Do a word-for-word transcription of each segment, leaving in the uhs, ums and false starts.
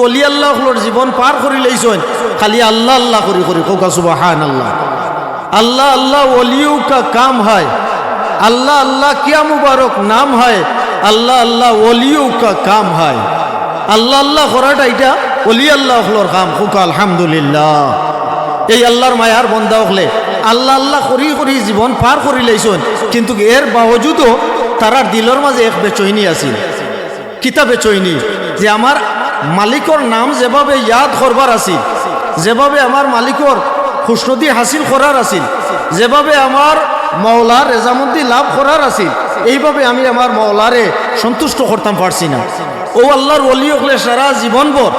অলি আল্লাহ অকলর জীবন পার করিলাইছইন খালি আল্লাহ আল্লাহ করি করি। কউক্কা সুবহানাল্লাহ। আল্লাহ আল্লাহ অলিও কা কাম হায়, আল্লাহ আল্লাহ কিয়া মুবারক নাম হায়, আল্লাহ আল্লাহ অলিও কা কাম হায়। আল্লাহ আল্লাহ করাটা ইটা অলি আল্লাহ অকলর কাম। কউক্কা আলহামদুলিল্লাহ। এই আল্লাহর মায়ার বন্দা অকলে আল্লাহ আল্লাহ করি করি জীবন পার করিলাইছইন, কিন্তুক এর বাওজুদও তারার দিলর মাজে এক বেচইনি আছিল। কিতা বেচইনি? যে আমার মালিকর নাম যেভাবে ইয়াদ করবার আছিল, যেভাবে আমার মালিকর খুশনুদি হাসিল করার আছিল, যেভাবে আমার মওলার রেজামন্দি লাভ করার আছিল, এইভাবে আমি আমার মওলারে সন্তুষ্ট করতাম পারছি না। অউ আল্লাহর অলি অকলে সারা জীবনভর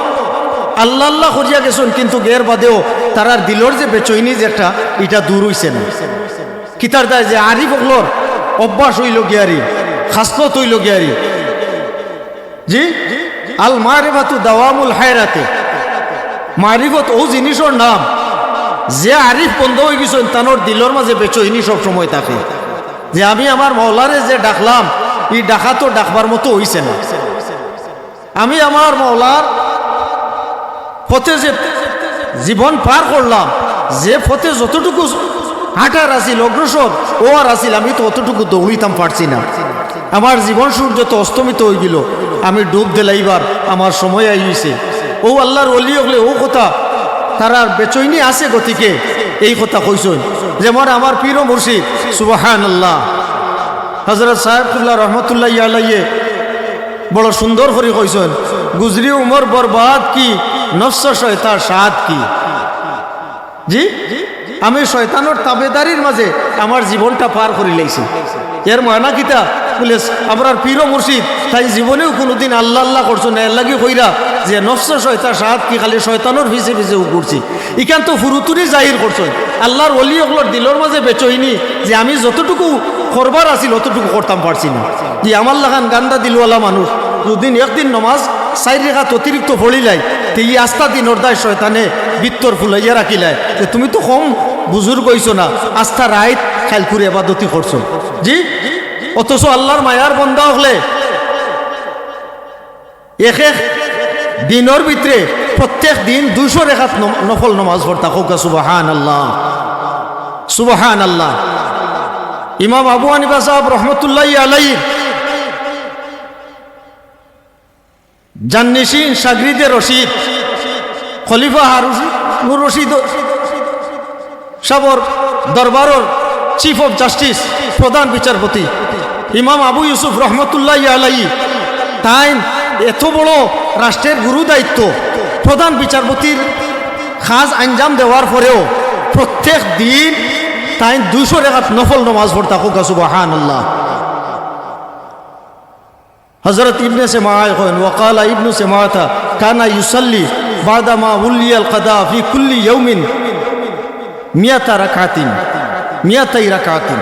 আল্লাহ আল্লাহ করিয়া গেছইন, কিন্তুক এর বাদেও তারার দিলর যে বেচইনি যেটা, ইটা দূর অইছে না। কিতার দায়? যে আরিফ অকলর অভ্যাস অইলো গিয়ারি, খাসলত অইলো গিয়ারি। জি, আল মারিফাতু দাওয়ামুল হায়রাতে। মারিফত অউ জিনিসর নাম, যে আরিফ বন্দা অইগেছইন, তানর দিলর মাজে বেচইনি সব সময় থাকে। যে আমি আমার মওলারে যে ডাকলাম, ই ডাকা তো ডাকবার মতো অইছে না। আমি আমার মওলার পথে যে জীবন পার করলাম, যে পথে যতটুকু হাঁটার আছিল, অগ্রসর অওয়ার আছিল, আমি তো অতটুকু দৌড়িতাম পারছি না। আমার জীবন সূর্য তো অস্তমিত অইগেলো, আমি ডুব দিলাইবার আমার সময় আইছে। অউ আল্লাহর অলি অকলে অউ কথা, তারার বেচইনি আছে, গতিকে এই কথা কইছইন। যেমন আমার পীর ও মুর্শিদ, সুবহানাল্লাহ, হযরত সাহেব কিবলা রহমতুল্লাহি আলাইহি বড় সুন্দর করি কইছইন, "গুজরি উমর বরবাদ কি, নফস শয়তান শাদ কি।" জি, আমি শয়তানর তাবেদারির মাজে আমার জীবনটা পার করিলাইছি। এর মানা কিতা? বুলে, আমরার পীর ও মুর্শিদ তাইন জীবনেও কুনুদিন আল্লাহ আল্লাহ করছইন না, এরলাগি কইরা যে নফস শয়তান শাদ কি, খালি শয়তানর পিছে পিছে ঘুরছি। ইখান তো ফুরুতুনি জাহির করছইন। আল্লাহর অলি অকলর দিলর মাজে বেচইনি যে আমি যতটুকু করবার আছিল অতটুকু করতাম পারছি না। ই আমার লাখান গান্দা দিলওয়ালা মানুষ যুদি একদিন নমাজ চাইর রেকাত অতিরিক্ত পড়িলায়, তে ই আস্তা দিনর দায় শয়তানে ভিতর ফুলাইয়া রাখিলায় যে তুমি তো কম বুজুর্গ অইছো না, আস্তা রাইত খাইল করি এবাদতি করছো। জি, অথচ আল্লাহর মায়ার বন্দা অকলে এক এক দিনর ভিতরে প্রত্যেক দিন দুইশো রেকাত নম-, নফল নমাজ পড়তা। কউক্কা সুবহানাল্লাহ, সুবহানাল্লাহ। ইমাম আবু হানিফা সাহেব রহমতুল্লাহি আলাইহির জান্নিশিন শাগরিদে রশিদ, খলিফা হারুনুর রশিদ সাবর দরবারর চিফ অফ জাস্টিস, প্রধান বিচারপতি ইমাম আবু ইউসুফ রহমতুল্লাহি আলাইহি, তাইন এত বড় রাষ্ট্রের গুরু দায়িত্ব, প্রধান বিচারপতির কাজ আঞ্জাম দেওয়ার পরেও প্রত্যেক দিন তাইন দুইশো রেকাত নফল নমাজ পড়তা। কউক্কা সুবহানাল্লাহ। হযরত ইবনে সেমায় কইন, "ওয়াকালা ইবনু সেমাতা কানা ইউসাল্লি বাদামা উল্লিয়াল কাদা ফি কুল্লি ইয়াউমিন মিয়াতা রাকাতিন, মিয়াতাই রাকাতিন।"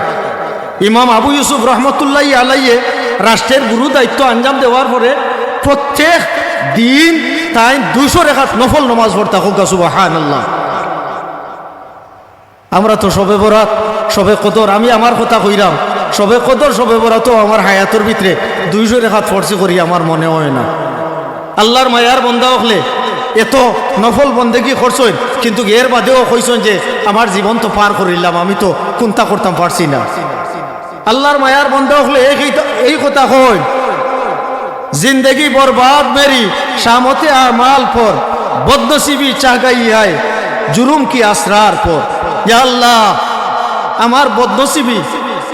ইমাম আবু ইউসুফ রহমতুল্লাহি আলাইহি রাষ্ট্রের গুরু দায়িত্ব আঞ্জাম দেওয়ার পরে প্রত্যেক দিন তাইন দুইশো রেকাত নফল নমাজ পড়তা। কউক্কা সুবহানাল্লাহ। আমরা তো শবে বরাত, শবে কদর, আমি আমার কথা কইরাম, শবে কদর, শবে বরাতও আমার হায়াতর ভিতরে দুইশো রেকাত পড়ছি করি আমার মনে অয় না। আল্লাহর মায়ার বন্দা অকলে এত নফল বন্দেগি করছইন, কিন্তুক এর বাদেও কইছইন যে আমার জীবন তো পার করিলাম, আমি তো কুন্তা করতাম পারছি না। আল্লাহর মায়ার বন্দা অকলে এই কথা, এই কথা কইন, "জিন্দেগি বরবাদ মেরি শামতে আমাল পর, বদনসিবি চাহ গাই হায় জুরুম কি আসরার পর।" ইয়া আল্লাহ, আমার বদনসিবি,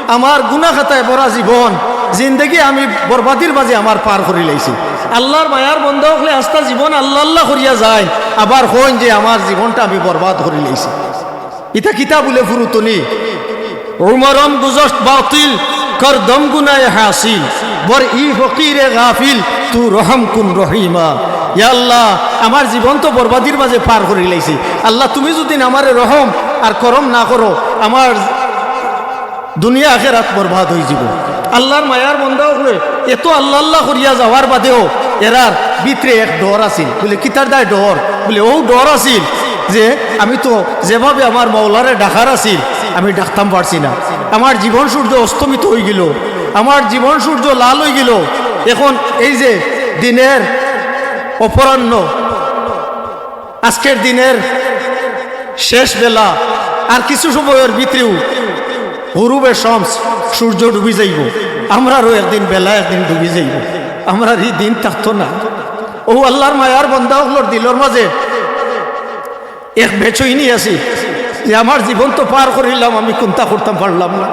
আমার গুনাহ খাতায় ভরা জীবন, জিন্দেগি আমি বরবাদির মাজে আমার পার করিলাইছি। আল্লাহর মায়ার বন্দা অকলে আস্তা জীবন আল্লাহ আল্লাহ করিয়া যাইন, আবার কইন যে আমার জীবনটা আমি বরবাদ করিলাইছি। ইতা কিতা বুলে ফুরুতনি? উমরম গুজশত বাতিল, করদম গুনায়ে হাসিল, বর ই ফকিরে গাফিল, তু রহম কুন রহিমা। ইয়া আল্লাহ, আমার জীবন তো বরবাদির মাজে পার করিলাইছি। আল্লাহ, তুমি যুদি আমারে রহম আর করম না করো, আমার দুনিয়া আখেরাত বরবাদ অইযিবো। আল্লাহর মায়ার বন্দা অকলে এত আল্লাহ আল্লাহ করিয়া যাওয়ার বাদেও এরার ভিতরে এক ডর আছিল। বুলে, "কিতার দায় ডর?" বুলে, "অউ ডর আছিল যে আমি তো যেভাবে আমার মওলারে ডাকার আছিল, আমি ডাকতাম পারছি না। আমার জীবন সূর্য অস্তমিত অইগেলো, আমার জীবন সূর্য লাল অইগেলো। এখন এই যে দিনের অপরাহ্ন, আজকের দিনের শেষ বেলা, আর কিছু সময়র ভিতরেউ গুরুবে শমস, সূর্য ডুবি যাইবো। আমরারও একদিন বেলা একদিন ডুবি যাইবো, আমরার ই দিন থাকতো না। অউ আল্লার মায়ার বন্দা অকলর দিলর মাজে এক বেচইনি আছে যে আমার জীবন তো পার করিলাম, আমি কুন্তা করতাম পারলাম না।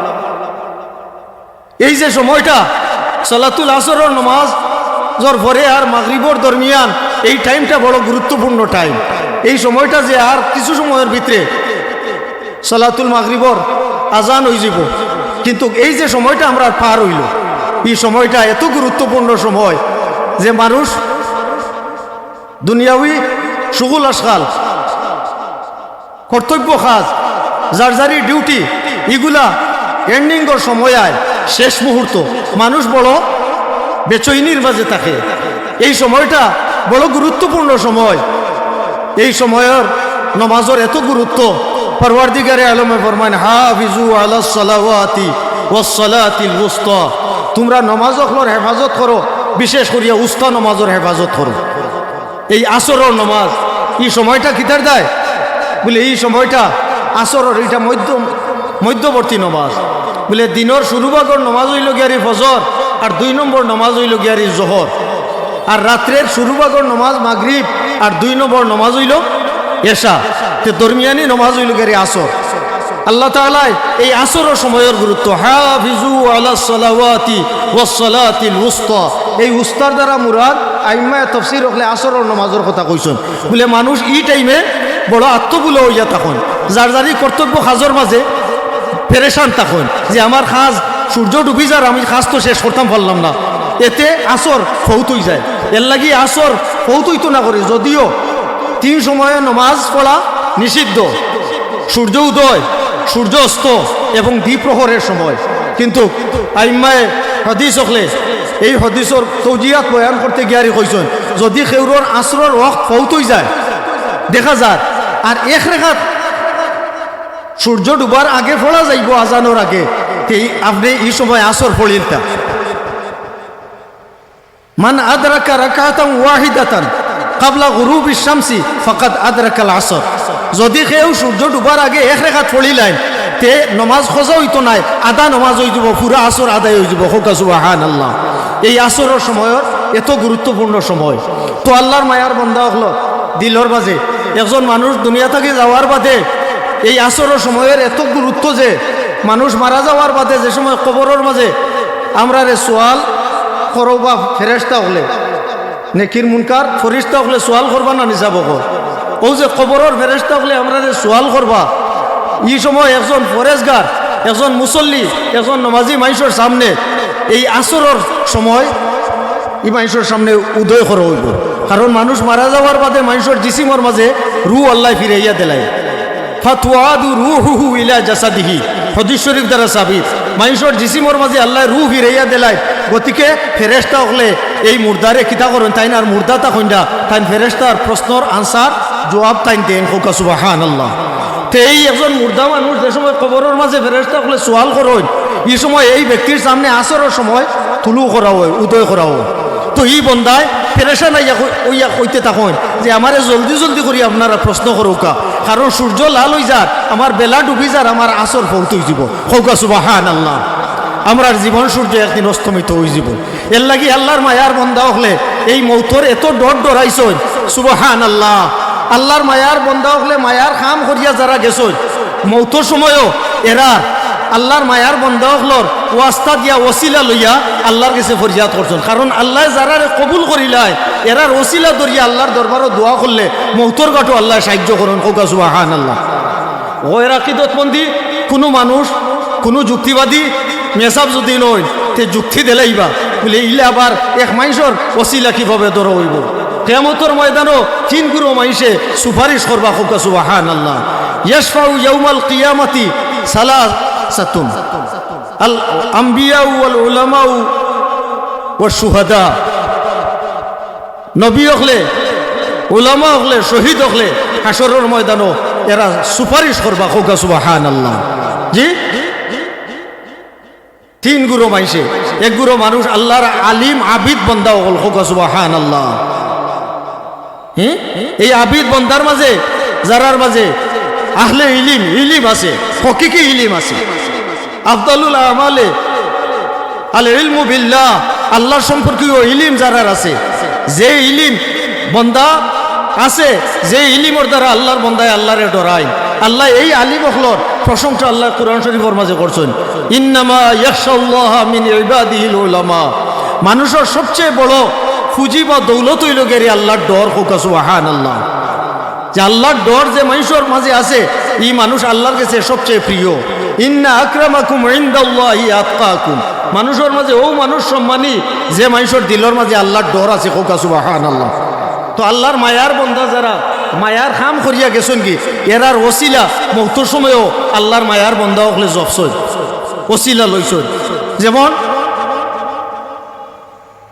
এই যে সময়টা সলাতুল আসরর নমাজর পরে আর মাগরিবর দরমিয়ান, এই টাইমটা বড় গুরুত্বপূর্ণ টাইম। এই সময়টা যে আর কিছু সময়র ভিতরে সলাতুল মাগরিবর আজান অইযিবো, কিন্তু এই যে সময়টা আমরার পার অইলো, ই সময়টা এত গুরুত্বপূর্ণ সময় যে মানুষ দুনিয়াবি শুগুল আশগাল, কর্তব্য কাজ, যার যারি ডিউটি, ইগুলা এন্ডিংর সময় আয়, শেষ মুহূর্ত, মানুষ বড় বেচইনির মাজে থাকে। এই সময়টা বড় গুরুত্বপূর্ণ সময়। এই সময়র নমাজর এত গুরুত্ব। পরওয়ারদিগারে আলমে ফরমাইন, "হাফিজু আলাস সালাওয়াতি ওয়াস সালাতিল উস্তা।" তুমরা নমাজ অকলর হেফাজত করো, বিশেষ করিয়া উস্তা নমাজর হেফাজত করো। এই আসরর নমাজ, ই সময়টা কিতার দায়? বুলে, ই সময়টা আসরর, ইটা মধ্য, মধ্যবর্তী নমাজ। বুলে, দিনর শুরু ভাগর নমাজ অইলো গিয়ারি ফজর, আর দুই নম্বর নমাজ অইলো গিয়ারি জোহর, আর রাত্রের শুরু ভাগর নমাজ মাগরিব, আর দুই নম্বর নমাজ অইলো এশা। তে দরমিয়ানি নমাজ অইলো গিয়ারি আসর। আল্লাহ তাআলায় এই আসরর সময়র গুরুত্ব, "হাফিজু আলাস সালাওয়াতি ওয়াস সালাতিল উস্তা।" এই উস্তার দ্বারা মুরাদ আইম্মায়ে তাফসীর অকলে আসরর নমাজর কথা কইছইন। বুলে মানুষ ই টাইমে বড় আত্মভুলা অইয়া থাকইন, যার যারি কর্তব্য কাজর মাজে পেরেশান থাকইন যে আমার কাজ, সূর্য ডুবি যার, আমি কাজ তো শেষ করতাম পারলাম না, এতে আসর ফৌত অইযায়। এরলাগি আসর ফৌত অইতো না করি, যদিও তিন সময়ে নমাজ পড়া নিষিদ্ধ, সূর্য উদয়, সূর্য অস্ত এবং দ্বিপ্রহরের সময়। কিন্তু আইম্মায়ে হাদিস অকলে এই হাদিসর তৌজিহাত বয়ান করতে গিয়ারি কইছইন, যদি কেউরর আসরর ওয়াক্ত ফৌত অইযায়, দেখা যার, আর এক রেকাত সূর্য ডুবার আগে পড়া যাইবো আজানর আগে, তে আপনে ই সময় আসর পড়িলতা। মান আদরাকা রাকাতান ওয়াহিদাতান ক্বাবলা গুরুবিশ শামসি ফাকাদ আদরাকাল আসর। যদি কেউ সূর্য ডুবার আগে এক রেকাত পড়িলাইন, তে নমাজ কজা অইতো নায়, আধা নমাজ অইযিবো, পুরা আসর আদায় অইযিবো। কউক্কা সুবহানাল্লাহ। এই আসরর সময়র এত গুরুত্বপূর্ণ সময়। তো আল্লার মায়ার বন্দা অকলর দিলর মাজে একজন মানুষ দুনিয়া থাকি যাওয়ার বাদে এই আসরর সময়র এত গুরুত্ব যে মানুষ মারা যাওয়ার বাদে যে সময় কবরর মাজে আমরারে সুয়াল করবা ফেরেশতা অকলে, নেকির মুনকার ফেরেশতা অকলে সুয়াল করবা না নি সাব অকল? অউ যে কবরর ফেরেশতা অকলে আমরারে সুয়াল করবা, ই সময় একজন পরেজগার, একজন মুসল্লি, একজন নমাজি মানষর সামনে এই আসরর সময় ই মানষর সামনে উদয় করা অইবো। কারণ মানুষ মারা যাওয়ার বাদে মানষর জিসিমর মাজে রুহ আল্লায় ফিরাইয়া দিলাইন। ফাতুআদু রুহুহু ইলা জাসাদিহি। হাদিস শরীফ দ্বারা সাবিত, মানষর জিসিমর মাজে আল্লায় রুহ ফিরাইয়া দিলাইন। গতিকে ফেরেশতা অকলে এই মুর্দারে কিতা করইন? তাইন আর মুর্দা থাকইন না, তাইন ফেরেশতার প্রশ্নর আনসার, জুয়াব তাইন দেইন। কউক্কা সুবহানাল্লাহ। তে এই একজন মুর্দা মানুষ যে সময় কবরর মাজে ফেরেশতা অকলে সুয়াল করইন, ই সময় এই ব্যক্তির সামনে আসরর সময় তুলু করা অয়, উদয় করা অয়। তো ই বন্দায় পেরেশান অইয়া কই-, অইয়া কইতে থাকইন যে, "আমারে জলদি জলদি করি আপনারা প্রশ্ন করউক্কা, কারণ সূর্য লাল অইযার, আমার বেলা ডুবি যার, আমার আসর ফৌত অইযিবো।" কউক্কা সুবহানাল্লাহ। আমরার জীবন সূর্য একদিন অস্তমিত অইযিবো। এরলাগি আল্লার মায়ার বন্দা অকলে এই মউতর এত ডর ডরাইছইন, সুবহানাল্লাহ। আল্লার মায়ার বন্দা অকলে মায়ার কাম করিয়া যারা গেছইন, মউতর সময়ও এরা আল্লার মায়ার বন্দা অকলর ওয়াস্তা দিয়া, ওসিলা লইয়া আল্লার গেছে ফরিয়াদ করছইন। কারণ আল্লায় যারারে কবুল করিলায়, এরার ওসিলা ধরিয়া আল্লার দরবারো দোয়া করলে মউতর ঘাটো আল্লায় সাইয্য করইন। কউক্কা সুবহানাল্লাহ। গয়র আকিদতপন্থী কুনু মানুষ, কুনু যুক্তিবাদী মেসাব যুদি নইন, তে যুক্তি দিলাইবা। বুলে, ইলা আবার এক মানষর ওসিলা কিভাবে ধরা অইবো? কিয়ামতর ময়দানো তিন গুরু মানষে সুপারিশ করবা, কউক্কা সুবহানাল্লাহ। ইয়াশফাউ ইয়াউমাল কিয়ামাতি সালাসাতুন, আল আম্বিয়াউ ওয়াল উলামাউ ওয়াশ শুহাদা। নবী অকলে, উলামা অকলে, শহীদ অকলে হাশরর ময়দানো এরা সুপারিশ করবা, কউক্কা সুবহানাল্লাহ। জি, তিন গুরু মানষে, এক গুরু মানুষ আল্লার আলিম আবিদ বন্দা অকল, কউক্কা সুবহানাল্লাহ। হ্যাঁ? এই আবিদ বন্দার মাঝে, যারার মাঝে আহলে ইলিম, ইলিম আছে, হকিকি ইলিম আছে। আফদালুল আমালে আল ইলমু বিল্লাহ, আল্লাহর সম্পর্কীয় ইলিম যারার আছে, যে ইলিম বন্দা আছে, যে ইলিমর দ্বারা আল্লাহর বন্দায় আল্লাহরে ডরায়, আল্লাহ এই আলিম অকলর প্রশংসা আল্লাহ কোরআন শরীফর মাঝে করছইন, "ইন্নামা ইয়াখশাল্লাহা মিন ইবাদিহিল উলামা।" মানুষর সবচেয়ে বড় পুঁজি বা দৌলত অইলো গেরি আল্লাহর ডর, কউক্কা সুবহানাল্লাহ। যে আল্লাহর ডর যে মানুষর মাঝে আছে, ই মানুষ আল্লাহর গেছে সবচেয়ে প্রিয়। "ইন্না আকরামাকুম ইনদাল্লাহি আতকাকুম।" মানুষর মাঝে অউ মানুষ সম্মানী, যে মানুষর দিলর মাঝে আল্লাহর ডর আছে, কউক্কা সুবহানাল্লাহ। তো আল্লাহর মায়ার বন্দা যারা মায়ার কাম করিয়া গেছইন গি, এরার ওসিলা মউতর সময়ও আল্লাহর মায়ার বন্দা অকলে জপছইন, ওসিলা লইছইন। যেমন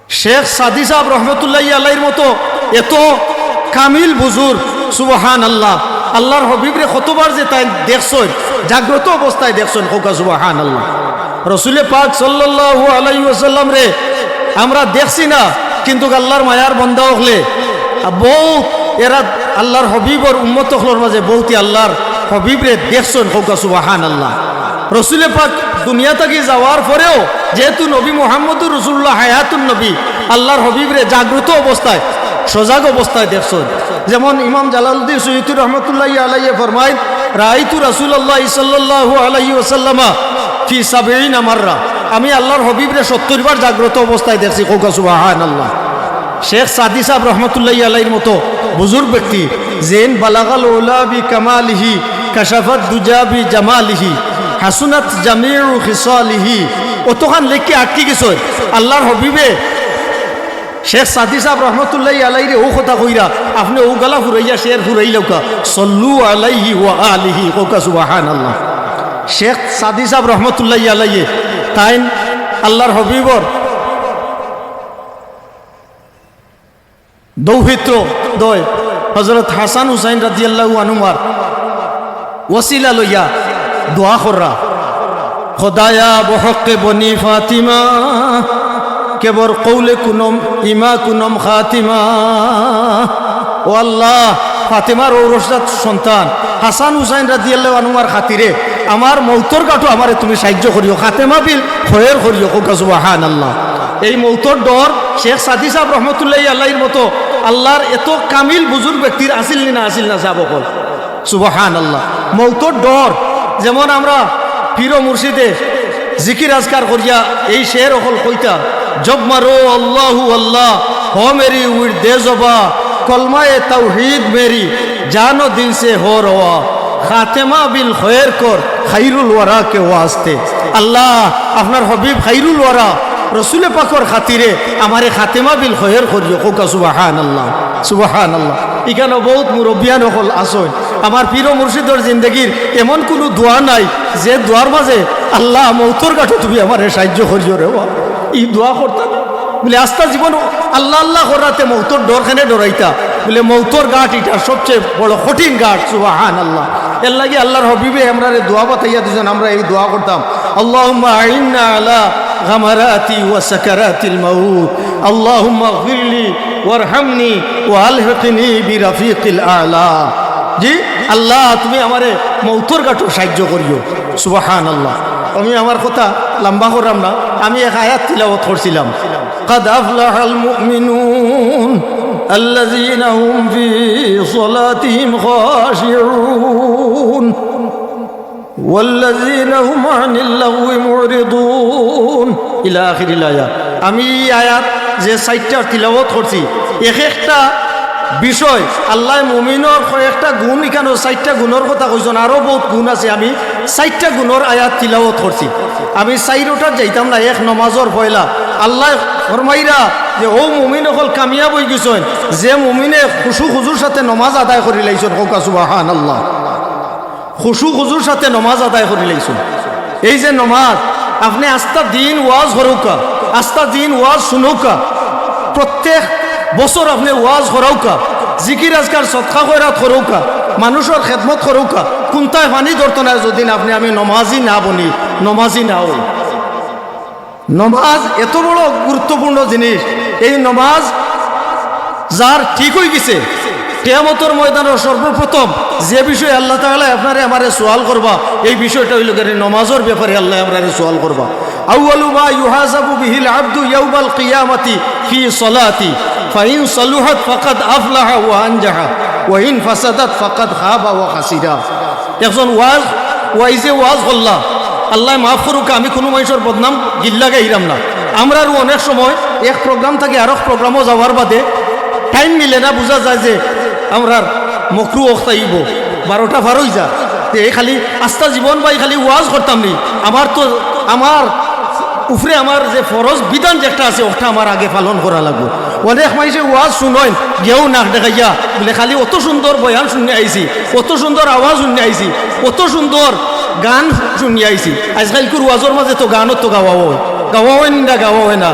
শেখ সাদি সাহেব রহমতুল্লাহি আলাইহির মতো এত কামিল বুজুর্গ, সুবহানাল্লাহ। আল্লাহর হাবিবরে কতবার যে তাইন দেখছইন, জাগ্রত অবস্থায় দেখছইন, কউক্কা সুবহানাল্লাহ। রসুলে পাক সাল্লাল্লাহু আলাইহি ওয়াসাল্লামরে আমরা দেখছি না, কিন্তু আল্লাহর মায়ার বন্দা অকলে বউত, এরা আল্লাহর হাবিবর উম্মত অকলর মাঝে বউতই আল্লাহর হাবিবরে দেখছইন, কউক্কা সুবহানাল্লাহ। রসুলে পাক দুনিয়া থাকি যাওয়ার পরেও যেহেতু নবী মুহাম্মদুর রাসূলুল্লাহ হায়াতুন নবী, আল্লাহর হাবিবরে জাগ্রত অবস্থায়, সজাগ অবস্থায় দেখছইন। যেমন ইমাম জালালউদ্দিন সুয়ুতী রহমতুল্লাহি আলাইহি ফরমাইন, "রাআইতু রাসূলুল্লাহ সাল্লাল্লাহু আলাইহি ওয়াসাল্লামা ফি সাবঈনা মাররা।" আমি আল্লাহর হাবিবরে সত্তইর বার জাগ্রত অবস্থায় দেখছি, কউক্কা সুবহানাল্লাহ। শেখ সাদি সাহেব রহমতুল্লাহি আলাইহির মতো বুজুর্গ ব্যক্তি, "যেইন বালাগাল উলা বি কামালিহি, কাশাফাত দুজা বি জামালিহি, হাসুনাত জামিউ খিসালিহি।" অতখান লেখি আটকি গেছইন। আল্লাহর হাবিবে শেখ সাদি সাহেব রহমতুল্লাহি আলাইহিরে অউ কথা কইরা, আপনে অউ গালা ফুরাইয়া শের ফুরাইলাউক্কা, "সল্লু আলাইহি ওয়া আলিহি", কউক্কা সুবহানাল্লাহ। শেখ সাদি সাহেব রহমতুল্লাহি আলাইহি তাইন আল্লাহর হাবিবর দৌহিত্র দয় হযরত হাসান হুসাইন রাদিয়াল্লাহু আনহুমার ওসিলা লইয়া দোয়া কররা, "খোদায়া বহক্কে বনি ফাতিমা, কেবর কৌলে কুনম ইমা কুনম খাতিমা।" ও আল্লাহ, ফাতেমার ঔরসজাত সন্তান হাসান হুসাইন রাদিয়াল্লাহু আনহুমার খাতিরে আমার মউতর ঘাটো আমারে তুমি সাহায্য করিও, খাতেমা বিল খয়ের করিও, কউক্কা সুবহানাল্লাহ। এই মউতর ডর শেখ সাদি সাহেব রহমতুল্লাহি আলাইহির মতো আল্লাহর এত কামিল বুজুর্গ ব্যক্তির আছিল নি না আছিল না সাহেব অকল? সুবহানাল্লাহ। মউতর ডর, যেমন আমরা পীর ও মুর্শিদে জিকির আজকার করিয়া এই শের অকল কইতা, "জব মারো আল্লাহু আল্লাহ, হো মেরি উইর দে জবা, কলমায়ে তাওহীদ মেরি জান ও দিল সে হো রওয়া, খাতেমা বিল খয়ের কর খাইরুল ওয়ারা কে ওয়াস্তে।" আল্লাহ, আপনার হাবিব খাইরুল ওয়ারা রসুলে পাকর খাতিরে আমারে খাতেমা বিল খয়ের করিও, কউক্কা সুবহানাল্লাহ, সুবহানাল্লাহ। ইখানো বউত মুরব্বিয়ান অকল আছইন। আমার পীর ও মুর্শিদর জিন্দেগির এমন কুনু দোয়া নাই যে দোয়ার মাঝে, "আল্লাহ, মউতর ঘাটো তুমি আমারে সাহায্য করিও রে বা।" ই দোয়া করতা না। বুলে, আস্তা জীবন আল্লাহ আল্লাহ কররাতে মউতর ডর কেনে ডরাইতা? বুলে, মউতর ঘাট ইটা সবচেয়ে বড় কঠিন ঘাট। সুবহানাল্লাহ। এরলাগি আল্লাহর হাবিবে আমরারে দোয়া বাতাইয়া দিছইন, আমরা এই দোয়া করতাম, "আল্লাহুম্মা আইন্না আলা গামারাতি ওয়া সাকারাতিল মাউত, আল্লাহুম্মা গফিরলি ওয়ারহামনি ওয়া আলহিকনি বিরাফিকিল আলা।" জি, আল্লাহ, তুমি আমারে মউতর ঘাটো সাহায্য করিও। সুবহানাল্লাহ। আমি আমার কথা লম্বা করলাম না, আমি এক আয়াত তিলাওয়াত করছিলাম, "কাদ আফলাহাল মুমিনুন আল্লাযীনা হুম ফী সালাতিহিম খাশিউন।" ওয়াল্লাযীনা হুম আনিল লাগওয়ি মুরিদুন ইলা আখিরিল আয়াত। আমি ই আয়াত যে চাইরটা তিলাওয়াত করছি, এক একটা বিষয় আল্লায় মুমিনর কয়েকটা গুণ, ইখানো চাইরটা গুণর কথা কইছইন, আরো বউত গুণ আছে, আমি চাইরটা গুণর আয়াত তিলাওয়াত করছি। আমি চাইরোটাত যাইতাম না, এক নমাজর পয়লা আল্লায় ফরমাইরা যে অউ মুমিন অকল কামিয়াব অইগেছইন, যে মুমিনে খুশু খুজুর সাথে নমাজ আদায় করিলাইছইন, কউক্কা সুবহানাল্লাহ। খুশু খুজুর সাথে নমাজ আদায় করিলাইছইন। এই যে নমাজ, আপনে আস্তা দিন ওয়াজ করউক্কা, আস্তা দিন ওয়াজ হুনউক্কা, প্রত্যেক বছর আপনে ওয়াজ করউক্কা, জিকির আজকার সদকা খয়রাত করউক্কা, মানুষর খেদমত করউক্কা, কুন্তায় পানি ধরতো নায় যদিন আপনে আমি নমাজি না বনি, নমাজি না অই। নমাজ এত বড় গুরুত্বপূর্ণ জিনিস, এই নমাজ যার ঠিক অইগেছে, কিয়ামতর ময়দানর সর্বপ্রথম যে বিষয়ে আল্লাহ তাআলায় আপনারে আমারে সওয়াল করবা, এই বিষয়টা অইলো গিয়া নমাজর ব্যাপারে আল্লায় আমরারে সওয়াল করবা। আউয়ালু মা ইউহাসাবু বিহিল আবদু ইয়াউমাল কিয়ামাতি ফি সালাতি, ফাইন সালুহাত ফাকাদ আফলাহা ওয়া আনজাহা, ওয়া ইন ফাসাদাত ফাকাদ খাবা ওয়া খাসিরা। একজন ওয়াজ, ওয়াইজে ওয়াজ করলা, আল্লায় মাফ করুক, আমি কুনু মানষর বদনাম গিল্লা গাইরাম না। আমরারও অনেক সময় এক program থাকি আরক program-ও যাওয়ার বাদে time মিলে না, বুঝা যায় যে আমরার মকরু অক্ত আইবো, বারোটা পার অইযায়। তে এই খালি আস্তা জীবন ভাই খালি ওয়াজ করতাম নি, আমার তো, আমার উপরে আমার যে ফরজ বিধান যেটা আছে, ওটা আমার আগে পালন করা লাগবো। অনেক মানষে ওয়াজ হুনইন, গিয়াউ নাক দেখাইয়া বুলে, "খালি অত সুন্দর বয়ান হুনিয়া আইছি, অত সুন্দর আওয়াজ হুনিয়া আইছি, অত সুন্দর গান হুনিয়া আইছি।" আইজকাইলকুর ওয়াজর মাঝে তো গানও তো গাওয়া অয়, গাওয়া অয় না, গাওয়া অয় না।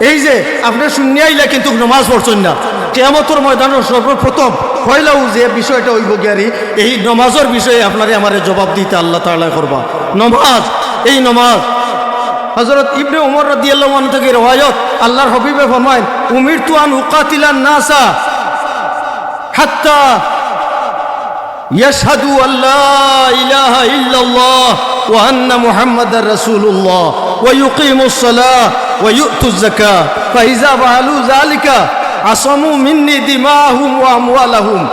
এই যে আপনে হুনিয়া আইলা কিন্তু নমাজ পড়ছইন না, কিয়ামতর ময়দানর সর্বপ্রথম পয়লাউ যে বিষয়টা অইবো গিয়ারি, এই নমাজর বিষয়ে আপনারে আমারে জবাব দিতা আল্লাহ তাআলায় করবা। নমাজ, এই নমাজ। হযরত ইবনে উমর রাদিয়াল্লাহু আনহু থাকি রেওয়ায়ত, আল্লাহর হাবিবে ফরমাইন, "উমিরতু আন উকাতিলান নাসা হাত্তা ইয়াশহাদু আল্লা ইলাহা ইল্লাল্লাহ ওয়া আন্না মুহাম্মাদার রাসূলুল্লাহ ওয়া ইউকিমুস সালাহ ওয়া ইউতুজ যাকাহ, ফাইযা ফাআলু যালিকা আসামু মিন্নি দিমাহুম ওয়া আমওয়ালাহুম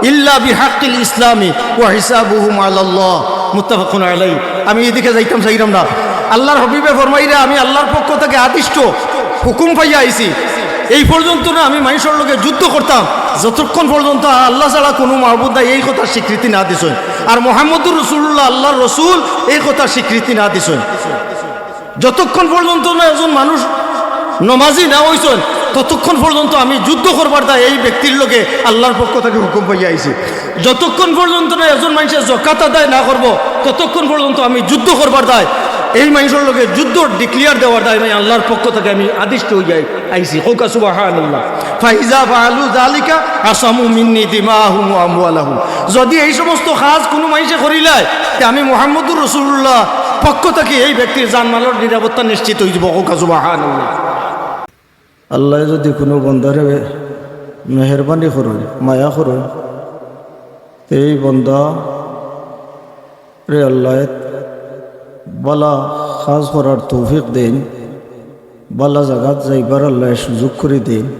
ইল্লা বিহাক্কিল ইসলামি ওয়া হিসাবুহুম আলাল্লাহ।" মুত্তাফাকুন আলাইহ। আমি এদিকে যাইতাম চাইরাম না। আল্লাহর হাবিবে ফরমাইরা, "আমি আল্লাহর পক্ষ থাকি আদিষ্ট হুকুম পাইয়া আইছি, এই পর্যন্ত না আমি মানষর লগে যুদ্ধ করতাম, যতক্ষণ পর্যন্ত আল্লাহ ছাড়া কুনু মাবুদ নাই, এই কথার স্বীকৃতি না দিছইন। আর মুহাম্মদুর রাসূলুল্লাহ আল্লাহর রসুল, এই কথার স্বীকৃতি না দিছইন।" যতক্ষণ পর্যন্ত না একজন মানুষ নমাজি না অইছইন, ততক্ষণ পর্যন্ত আমি যুদ্ধ করবার দায় এই ব্যক্তির লগে আল্লাহর পক্ষ থাকি হুকুম পাইয়া আইছি। যতক্ষণ পর্যন্ত না একজন মানষে যাকাত আদায় না করবো, ততক্ষণ পর্যন্ত আমি যুদ্ধ করবার দায়, এই মানষর লগে যুদ্ধ declare দেওয়ার দায় আমি আল্লাহর পক্ষ থাকি আমি আদিষ্ট অইয়া আইছি। কউক্কা সুবহানাল্লাহ। ফাইযা ফাআলু যালিকা আসামু মিন্নি দিমাহুম ওয়া আমওয়ালাহুম। যদি এই সমস্ত কাজ কুনু মানষে করিলায়, তে আমি মুহাম্মদুর রাসূলুল্লাহ পক্ষ থাকি এই ব্যক্তির জানমালর নিরাপত্তা নিশ্চিত অইযিবো। কউক্কা সুবহানাল্লাহ। আল্লায় যদি কুনু বন্দারে মেহেরবানি করইন, মায়া করইন, তে এই বন্দারে আল্লায় বালা কাজ করার তৌফিক দেইন, বালা জাগাত যাইবার আল্লায় সুযোগ করি দেইন,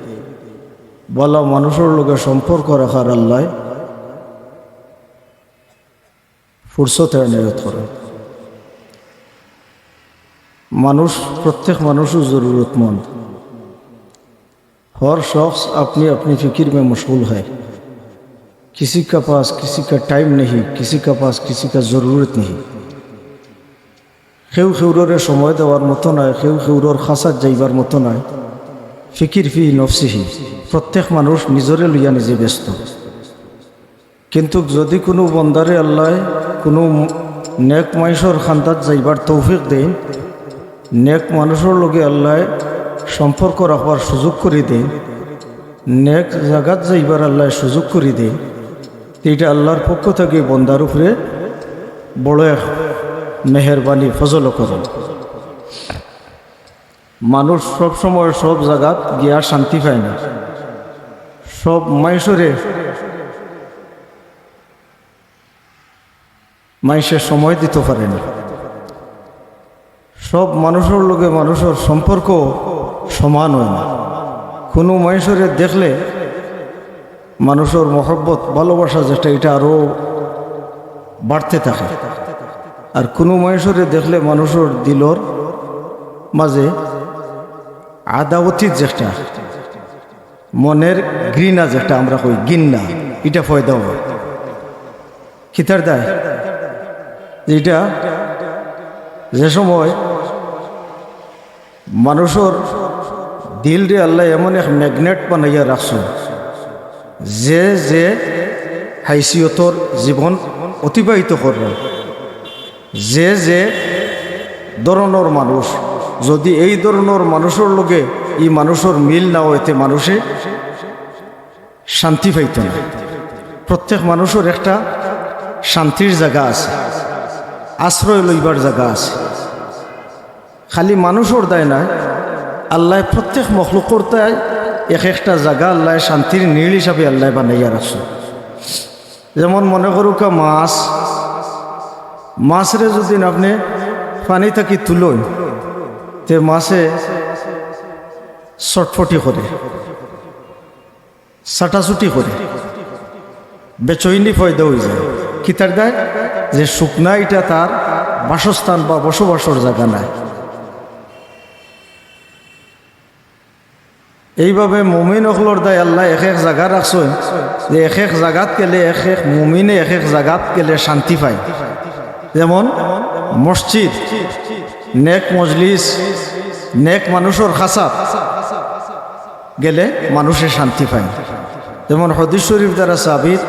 বালা মানষর লগে সম্পর্ক রাখার আল্লায় ফুরসত এনায়েত করইন। মানুষ, প্রত্যেক মানুষও জরুরতমন্দ। হর শখস আপনি আপনি ফিকির মে মশগুল হ্যায়। কিসি কা পাস কিসি কা টাইম নেহি, কিসি কা পাস কিসি কা জরুরত নেহি। কেউ কেউররে সময় দেওয়ার মতো নায়, কেউ কেউরর কাছাত যাইবার মতো নায়। ফিকির ফি নফসিহি, প্রত্যেক মানুষ নিজরে লইয়া নিজে ব্যস্ত। কিন্তু যদি কুনু বন্দারে আল্লায় কুনু নেক মানষর কান্দাত যাইবার তৌফিক দেইন, নেক মানষর লগে আল্লায় সম্পর্ক রাখবার সুযোগ করি দেইন, নেক জাগাত যাইবার আল্লায় সুযোগ করি দেইন, তে ইটা আল্লাহর পক্ষ থাকি বন্দার উপরে বড় এক মেহেরবানি, ফজল করম। মানুষ সব সময় সব জাগাত গিয়া শান্তি পায় না। সব মানষরে মানষে সময় দিতো পারে না। সব মানুষর লগে মানুষর সম্পর্ক সমান অয় না। কুনু মানষরে দেখলে মানুষর মহব্বত, ভালোবাসা যেটা, ইটা আরো বাড়তে থাকে। আর কুনু মানষরে দেখলে মানুষর দিলর মাঝে আদাওয়াতি যেটা, মনের ঘৃণা যেটা আমরা কই, ঘিন্না, ইটা পয়দা অয়। কিতার দায়? ইটা যে সময় মানষর দিলরে আল্লায় এমন এক ম্যাগনেট বানাইয়া রাখছইন, যে যে হাইসিয়তর জীবন অতিবাহিত কররা, যে যে ধরনর মানুষ, যদি এই ধরনর মানুষর লগে ই মানুষর মিল না অয়, তে মানুষে শান্তি পাইতো না। প্রত্যেক মানুষর একটা শান্তির জাগা আছে, আশ্রয় লইবার জাগা আছে। খালি মানুষর দায় নায়, আল্লায় প্রত্যেক মখলুকর দায় এক একটা জাগা আল্লায় শান্তির নীড় হিসাবে আল্লায় বানাইয়া রাখছইন। যেমন মনে করুক্কা মাছ, মাছরে যুদি আপনে পানি থাকি তুলইন, তে মাছে ছটফটি করে, ছাটাছুটি করে, বেচইনি পয়দা অইযায়। কিতার দায়? যে শুকনা ইটা তার বাসস্থান বা বসবাসর জাগা নায়। এইভাবে মুমিন অকলর দায় আল্লায় এক এক জাগা রাখছইন, যে এক এক জাগাত গেলে, এক এক মুমিনে এক এক জাগাত গেলে শান্তি পায়। যেমন মসজিদ, নেক মজলিস, নেক মানুষর খাছাত গেলে মানুষে শান্তি পায়। যেমন হাদিস শরীফ দ্বারা সাবিত,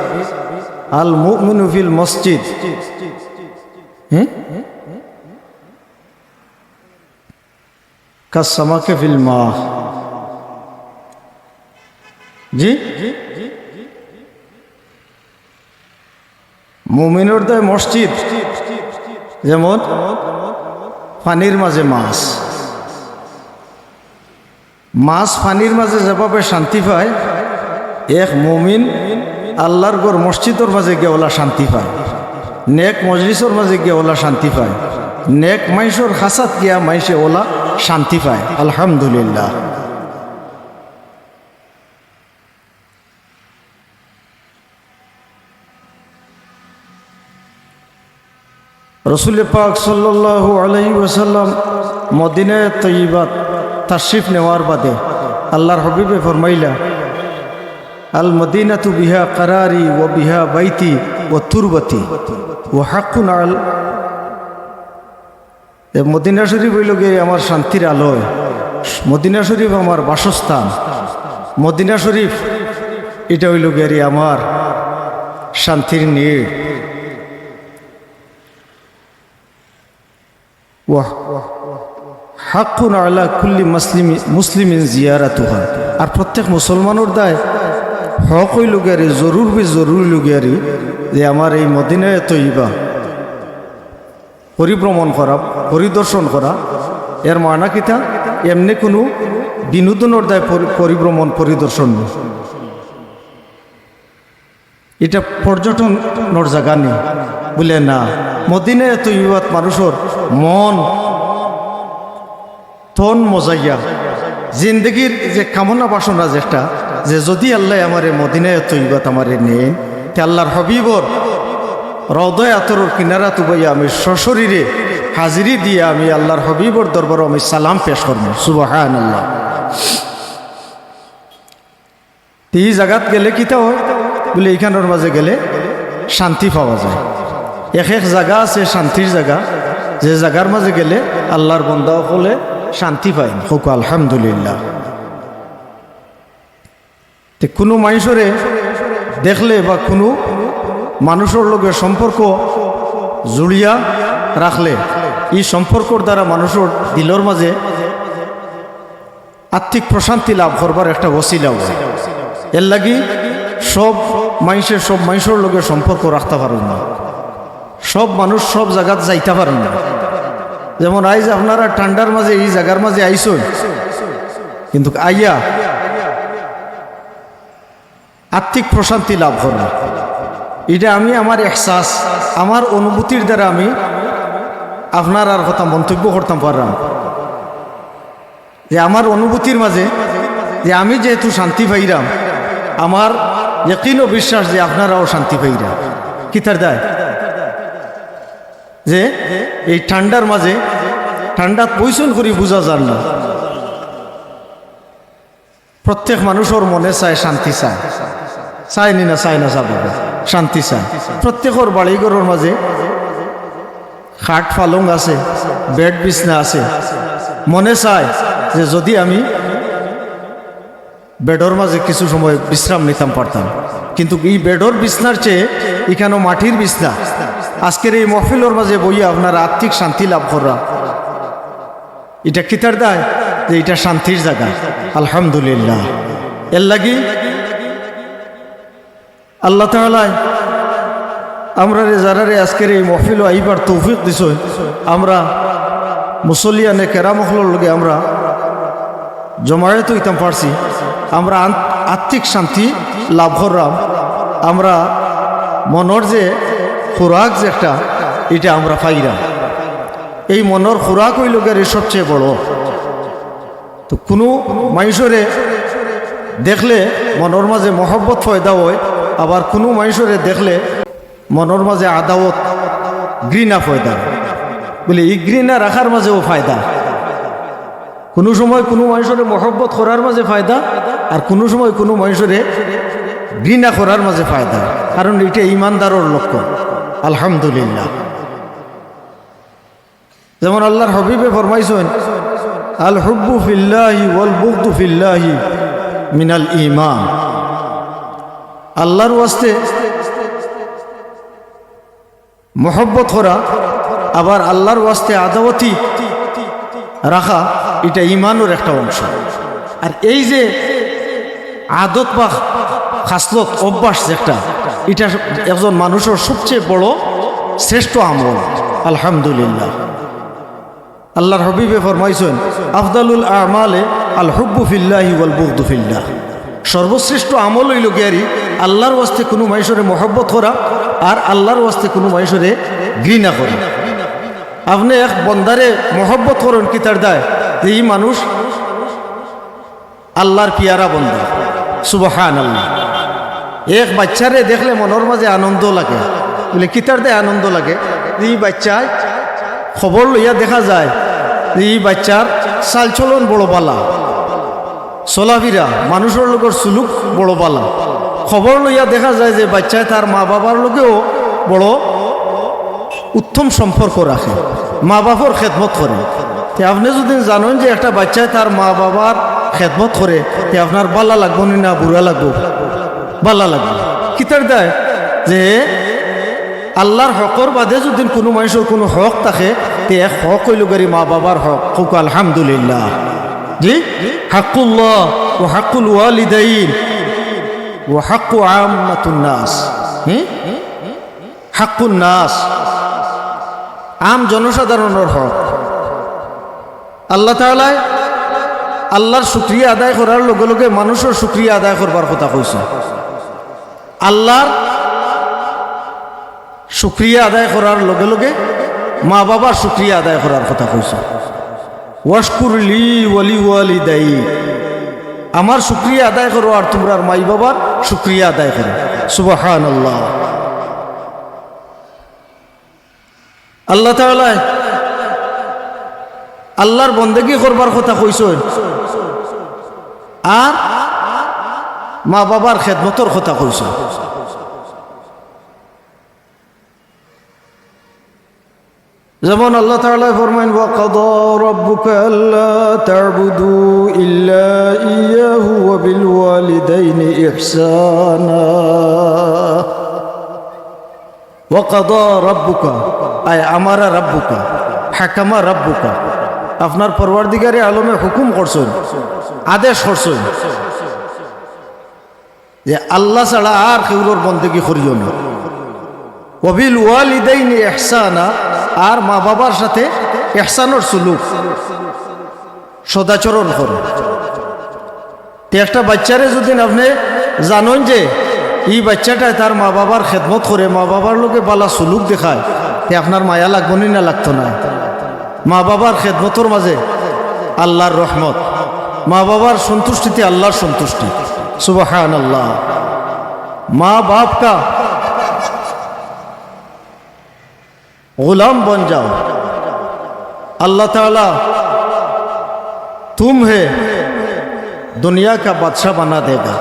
"আল মুমিনু ফিল মসজিদ, হুম? কাসসামাকে ফিল মা।" জি? মুমিনর দায় মসজিদ যেমন পানির মাঝে মাছ। মাছ পানির মাঝে যেভাবে শান্তি পায়, এক মুমিন আল্লার ঘর মসজিদর মাঝে গিয়া অলা শান্তি পায়, নেক মজলিসর মাঝে গিয়া অলা শান্তি পায়, নেক মাইনষর খাছাত গিয়া মাইনষে অলা শান্তি পায়। আলহামদুলিল্লাহ। রসুল পাক সাল্লাল্লাহু আলাইহি ওয়াসাল্লাম মদিনায়ে তৈয়বাত তাশরিফ নেওয়ার বাদে আল্লার হাবিবে ফরমাইলা, "আল মদিনাতু বিহা কারারি ওয়া বিহা বাইতি ওয়া তুরবতি ওয়া হাক্কুন আল।" এ মদিনা শরীফ অইলো গিয়া আমার শান্তির আলয়, মদিনা শরীফ আমার বাসস্থান, মদিনা শরীফ ইটা অইলো গিয়া আমার শান্তির নীড়। ওয়া হাক্কুন আলা কুল্লি মুসলিমি-, মুসলিমিন জিয়ারাতুহা। আর প্রত্যেক মুসলমানর দায় হক অইলো গিয়া, জরুর বে জরুর অইলো গিয়া যে আমার এই মদিনায়ে তৈয়বা পরিভ্রমণ করা, পরিদর্শন করা। এর মানা কিতা? এমনে কুনু বিনোদনর দায় পরি-, পরিভ্রমণ পরিদর্শন নায়। ইটা পর্যটনর জাগা নি? বুলে না। মদিনায়ে তৈয়বাত মানুষর মন তন মজাইয়া জিন্দেগির যে কামনা বাসনা যেটা, যে যুদি আল্লায় আমারে মদিনায়ে তৈয়বাত আমারে নেইন, তে আল্লার হাবিবর রওদায়ে আতরর কিনারাত বইয়া আমি সশরীরে হাজিরি দিয়া আমি আল্লার হাবিবর দরবারো আমি সালাম পেশ করমু। সুবহানাল্লাহ। তে ই জাগাত গেলে কিতা অয়? বুলে, ইখানর মাঝে গেলে শান্তি পাওয়া যায়। এক এক জাগা আছে শান্তির জাগা, যে জাগার মাঝে গেলে আল্লার বন্দা অকলে শান্তি পাইন। কউক্কা আলহামদুলিল্লাহ। তে কুনু মাইনষরে দেখলে বা কুনু মানুষর লগে সম্পর্ক জুড়িয়া রাখলে, ই সম্পর্কর দ্বারা মানুষর দিলর মাঝে আত্মিক প্রশান্তি লাভ করবার একটা ওসিলা অয়। এরলাগি সব মাইনষে সব মাইনষর লগে সম্পর্ক রাখতা পারইন না, সব মানুষ সব জাগাত যাইতা পারইন না। যেমন আইজ আপনারা ঠান্ডার মাঝে ই জাগার মাঝে আইছইন, কিন্তুক আইয়া আত্মিক প্রশান্তি লাভ কররা। ইটা আমি আমার এহসাস, আমার অনুভূতির দ্বারা আমি আপনারার কথা মন্তব্য করতাম পাররাম, যে আমার অনুভূতির মাঝে যে আমি যেহেতু শান্তি পাইরাম, আমার ইয়াকিন ও বিশ্বাস যে আপনারাও শান্তি পাইরা। কিতার দায়? যে এই ঠান্ডার মাঝে, ঠান্ডাত বইছইন করি বুঝা যার না। প্রত্যেক মানুষর মনে চায়, শান্তি চায়, চায় নি না? চায় না, চাবে, শান্তি চায়। প্রত্যেকর বাড়ি ঘরর মাঝে খাট পালং আছে, বেড বিছনা আছে। মনে চায় যে যুদি আমি বেডর মাঝে কিছু সময় বিশ্রাম নিতাম পারতাম, কিন্তুক ই বেডর বিছনার চেয়ে ইখানো মাটির বিছনা। আজকের এই মহফিলর মাঝে বইয়া আপনারা আত্মিক শান্তি লাভ কররা, ইটা কিতার দায়? যে ইটা শান্তির জাগা। আলহামদুলিল্লাহ। এরলাগি আল্লাহ তাআলায় আমরারে যারারে আজকের এই মহফিলো আইবার তৌফিক দিছইন, আমরা মুসল্লিয়ানে কেরাম অকলর লগে আমরা জমায়েত অইতাম পারছি, আমরা আন-, আত্মিক শান্তি লাভ করলাম, আমরা মনর যে খোরাক যে একটা, ইটা আমরা পাইলাম। এই মনর খোরাক অইলো গিয়া সবচেয়ে বড়। তো কুনু মানষরে দেখলে মনর মাঝে মহব্বত পয়দা অয়, আবার কুনু মানষরে দেখলে মনর মাঝে আদাওত, ঘৃণা পয়দা অয়। বলে, ই ঘৃণা রাখার মাঝেও ফায়দা। কুনু সময় কুনু মানষরে মহব্বত করার মাঝে ফায়দা, আর কুনু সময় কুনু মানষরে ঘৃণা করার মাঝে ফায়দা, কারণ ইটা ইমানদারর লক্ষণ। আলহামদুলিল্লাহ। যেমন আল্লাহর হাবিবে ফরমাইছইন, "আল হুব্বু ফিল্লাহি ওয়াল বুগদু ফিল্লাহি মিনাল ঈমান।" আল্লাহর ওয়াস্তে মহব্বত করা, আবার আল্লাহর ওয়াস্তে আদাওয়াতি রাখা, ইটা ইমানর একটা অংশ। আর এই যে আদত বা খাসলত, অভ্যাস যেটা, ইটা একজন মানষর সবচেয়ে বড় শ্রেষ্ঠ আমল। আলহামদুলিল্লাহ। আল্লাহর হাবিবে ফরমাইছইন, "আফদালুল আমালে আল হুব্বু ফিল্লাহি ওয়াল বুগদু ফিল্লাহ।" সর্বশ্রেষ্ঠ আমল অইলো গিয়ারি আল্লাহর ওয়াস্তে কুনু মানষরে মহব্বত করা আর আল্লাহর ওয়াস্তে কুনু মানষরে ঘৃণা করা। আপনে এক বন্দারে মহব্বত করইন কিতার দায়, যে ই মানুষ আল্লাহর পিয়ারা বন্দা। সুবহানাল্লাহ। এক বাইচ্চারে দেখলে মনর মাঝে আনন্দ লাগে। বলে, কিতার দায় আনন্দ লাগে? যে ই বাইচ্চায় খবর লইয়া দেখা যায় যে ই বাইচ্চার চালচলন বড় বালা, চলাফিরা, মানষর লগর সুলুক বড় বালা। খবর লইয়া দেখা যায় যে বাইচ্চায় তার মা বাবার লগেও বড় উত্তম সম্পর্ক রাখে, মা বাবার খেদমত করে। তে আপনে যুদি জানইন যে একটা বাইচ্চায় তার মা বাবার খেদমত করে, তে আপনার বালা লাগবো নি না বুরা লাগবো? বালা লাগবো। কিতার দায়? যে আল্লাহর হকর বাদে যুদি কুনু মানষর কুনু হক থাকে, তে এক হক অইলো গিয়ারি মা বাবার হক। কউক্কা আলহামদুলিল্লাহ। জি, হাক্কুল্লাহ ওয়া হাক্কুল ওয়ালিদাইন ওয়া হাক্কু আম্মাতুন নাস। হুম? হাক্কুন নাস, আম জনসাধারণর হক। আল্লাহ তাআলায় আল্লাহর শুকরিয়া আদায় করার লগে লগে মানষর শুকরিয়া আদায় করবার কথা কইছইন। আল্লাহর শুকরিয়া আদায় করার লগে লগে মা বাবার শুকরিয়া আদায় করার কথা কইছইন। "ওয়াশকুর লি ওয়ালি ওয়ালিদাইক।" আমার শুকরিয়া আদায় করো আর তুমরার মাই বাবার শুকরিয়া আদায় করো। সুবহানাল্লাহ। আল্লাহ তাআলায় আল্লাহর বন্দেগী করবার কথা কইছইন, আর মা বাবার খেদমতর কথা কইছইন। যেমন আল্লাহ তাআলায় ফরমাইন, "ওয়া কাদা রাব্বুকা আল্লা তা'বুদু ইল্লা ইয়াহু ওয়া বিল ওয়ালিদাইনি ইহসানা।" "ওয়া কাদা রাব্বুকা", আয় আমারা রাব্বুকা, হাকামা রাব্বুকা, আপনার পরওয়ারদিগারে আলমে হুকুম করছইন, আদেশ করছইন যে আল্লাহ ছাড়া আর কেউরর বন্দেগী করিও না। "ওয়া বিল ওয়ালিদাইনি ইহসানা", আর মা বাবার সাথে ইহসানর সুলুক, সদাচরণ করো। তে একটা বাইচ্চারে যুদি আপনে জানইন যে ই বাইচ্চাটায় তার মা বাবার খেদমত করে, মা বাবার লগে বালা সুলুক দেখায়, তে আপনার মায়া লাগবো নি না লাগতো না? মা বাবার খেদমতর মাঝে আল্লাহর রহমত, মা বাবার সন্তুষ্টিতে আল্লাহর সন্তুষ্টি। সুবহানাল্লাহ। माँ बाप का गुलाम बन जाओ, अल्लाह ताला तुम्हें दुनिया का बादशाह बना देगा।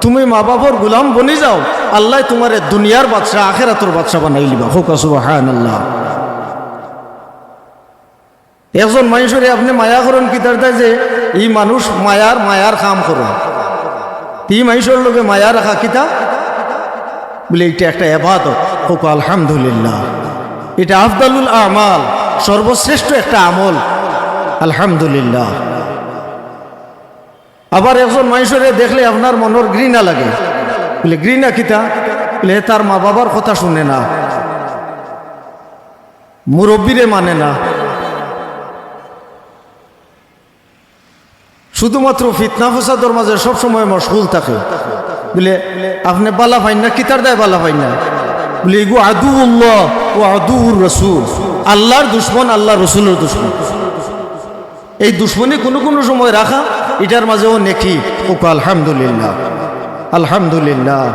তুমি মা বাবার গুলাম বনি যাও, আল্লায় তুমারে দুনিয়ার বাদশা, আখেরাতর বাদশা বানাইলিবা। কউক্কা সুবহানাল্লাহ। একজন মানষরে আপনে মায়া করইন কিতার দায় যে ই মানুষ মায়ার, মায়ার কাম করইন। ই মানষর লগে মায়া রাখা কিতা? বলে, ইটা একটা এবাদত। কউক্কা আলহামদুলিল্লাহ। ইটা আফদালুল আমাল, সর্বশ্রেষ্ঠ একটা আমল। আলহামদুলিল্লাহ। আবার একজন মানষরে দেখলে আপনার মনর ঘৃণা লাগে। বলে, ঘৃণা কিতা? বলে, হে তার মা বাবার কথা শুনে না, মুরব্বিরে মানে না। শুধুমাত্র ফিতনা ফসাদর মাঝে সব সময় মশগুল থাকে। বলে, "আপনে বালা পাইন না, কিতার দায় বালা পাইন না?" বলে, "ইগু আদুউল্লাহ ওয়া আদুউর রাসূল, আল্লাহর দুশমন, আল্লাহর রসুলর দুশমন।" এই দুশমনি কুনু কুনু সময় রাখা, ইটার মাঝেও নেকি। কউক্কা আলহামদুলিল্লাহ, আলহামদুলিল্লাহ।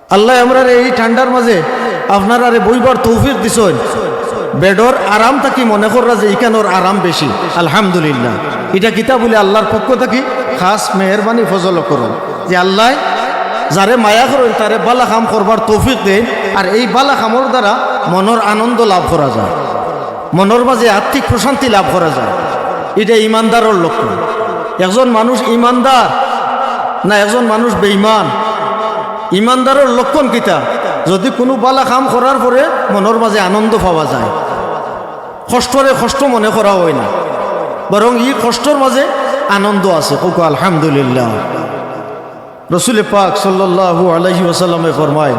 আল্লায় আমরারে এই ঠান্ডার মাঝে আপনারারে বইবার তৌফিক দিছইন। বেডর আরাম থাকি মনে কররা যে ইখানর আরাম বেশি। আলহামদুলিল্লাহ। ইটা কিতা বলে আল্লাহর পক্ষ থাকি খাস মেহেরবানি ফজল করইন যে আল্লায় যারে মায়া করইন তারে বালা কাম করবার তৌফিক দেইন, আর এই বালা কামর দ্বারা মনর আনন্দ লাভ করা যায়, মনর মাঝে আত্মিক প্রশান্তি লাভ করা যায়। ইটা ইমানদারর লক্ষণ। একজন মানুষ ইমানদার না একজন মানুষ বেঈমান? ইমানদারর লক্ষণ কিতা? যদি কুনু বালা কাম করার পরে মনর মাঝে আনন্দ পাওয়া যায়, কষ্টরে কষ্ট মনে করা অয় না, বরং ই কষ্টর মাঝে আনন্দ আছে। কউক্কা আলহামদুলিল্লাহ। রসুলে পাক সাল্লাল্লাহু আলাইহি ওয়াসাল্লামে ফরমায়,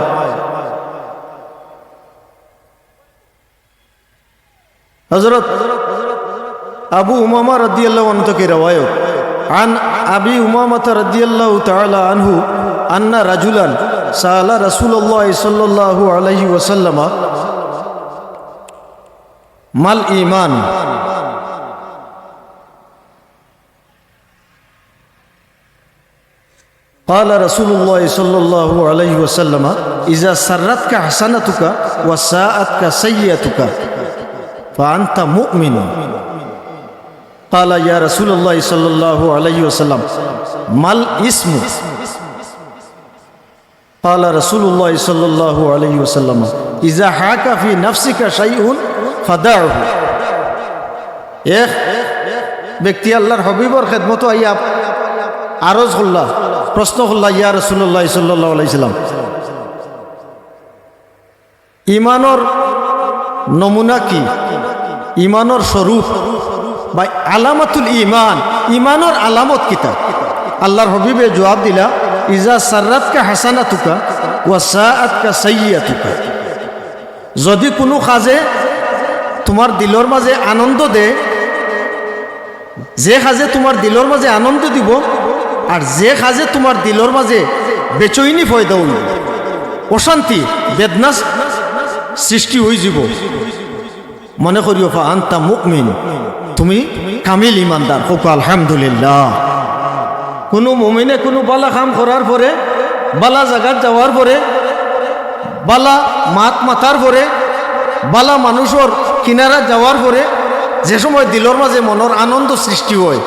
হযরত আবু উমামা রাদিয়াল্লাহু আনহু থাকি রেওয়ায়ত, عن أبي أمامة رضي الله تعالى عنه أن رجلا سأل رسول الله صلى الله عليه وسلم: "ما الإيمان؟" قال رسول الله صلى الله عليه وسلم: "إذا سرتك حسنتك وساءتك سيئتك فأنت مؤمن." قال: "يا رسول الله صلى الله عليه وسلم، ما الإثم؟" قال رسول الله صلى الله عليه وسلم: "إذا حاك في نفسك شيء فدعه." এক ব্যক্তি আল্লাহর হাবিবর খেদমতো আইয়া আরজ করলা, প্রশ্ন করলা, "ইয়া রাসূলুল্লাহ সাল্লাল্লাহু আলাইহি সাল্লাম, ইমানর নমুনা কি? ইমানর স্বরূপ বা আলামাতুল ইমান, ইমানর আলামত কিতা?" আল্লাহর হাবিবে জবাব দিলা, "ইজা সাররাতকা হাসানাতুকা ওয়া সাআতকা সাইয়্যিয়াতুকা।" যদি কুনু কাজে তুমার দিলর মাঝে আনন্দ দে, যে কাজে তুমার দিলর মাঝে আনন্দ দিবো, আর যে কাজে তুমার দিলর মাঝে বেচইনি পয়দা অইবো, অশান্তি, বেদনা সৃষ্টি অইযিবো, মনে করিও, "ফা আনতা মুমিন", তুমি কামিল ইমানদার। কউক্কা আলহামদুলিল্লাহ। কুনু মুমিনে কুনু বালা কাম করার পরে, বালা জাগাত যাওয়ার পরে, বালা মাত মাতার পরে, বালা মানুষর কিনারাত যাওয়ার পরে যে সময় দিলর মাঝে মনর আনন্দ সৃষ্টি অয়,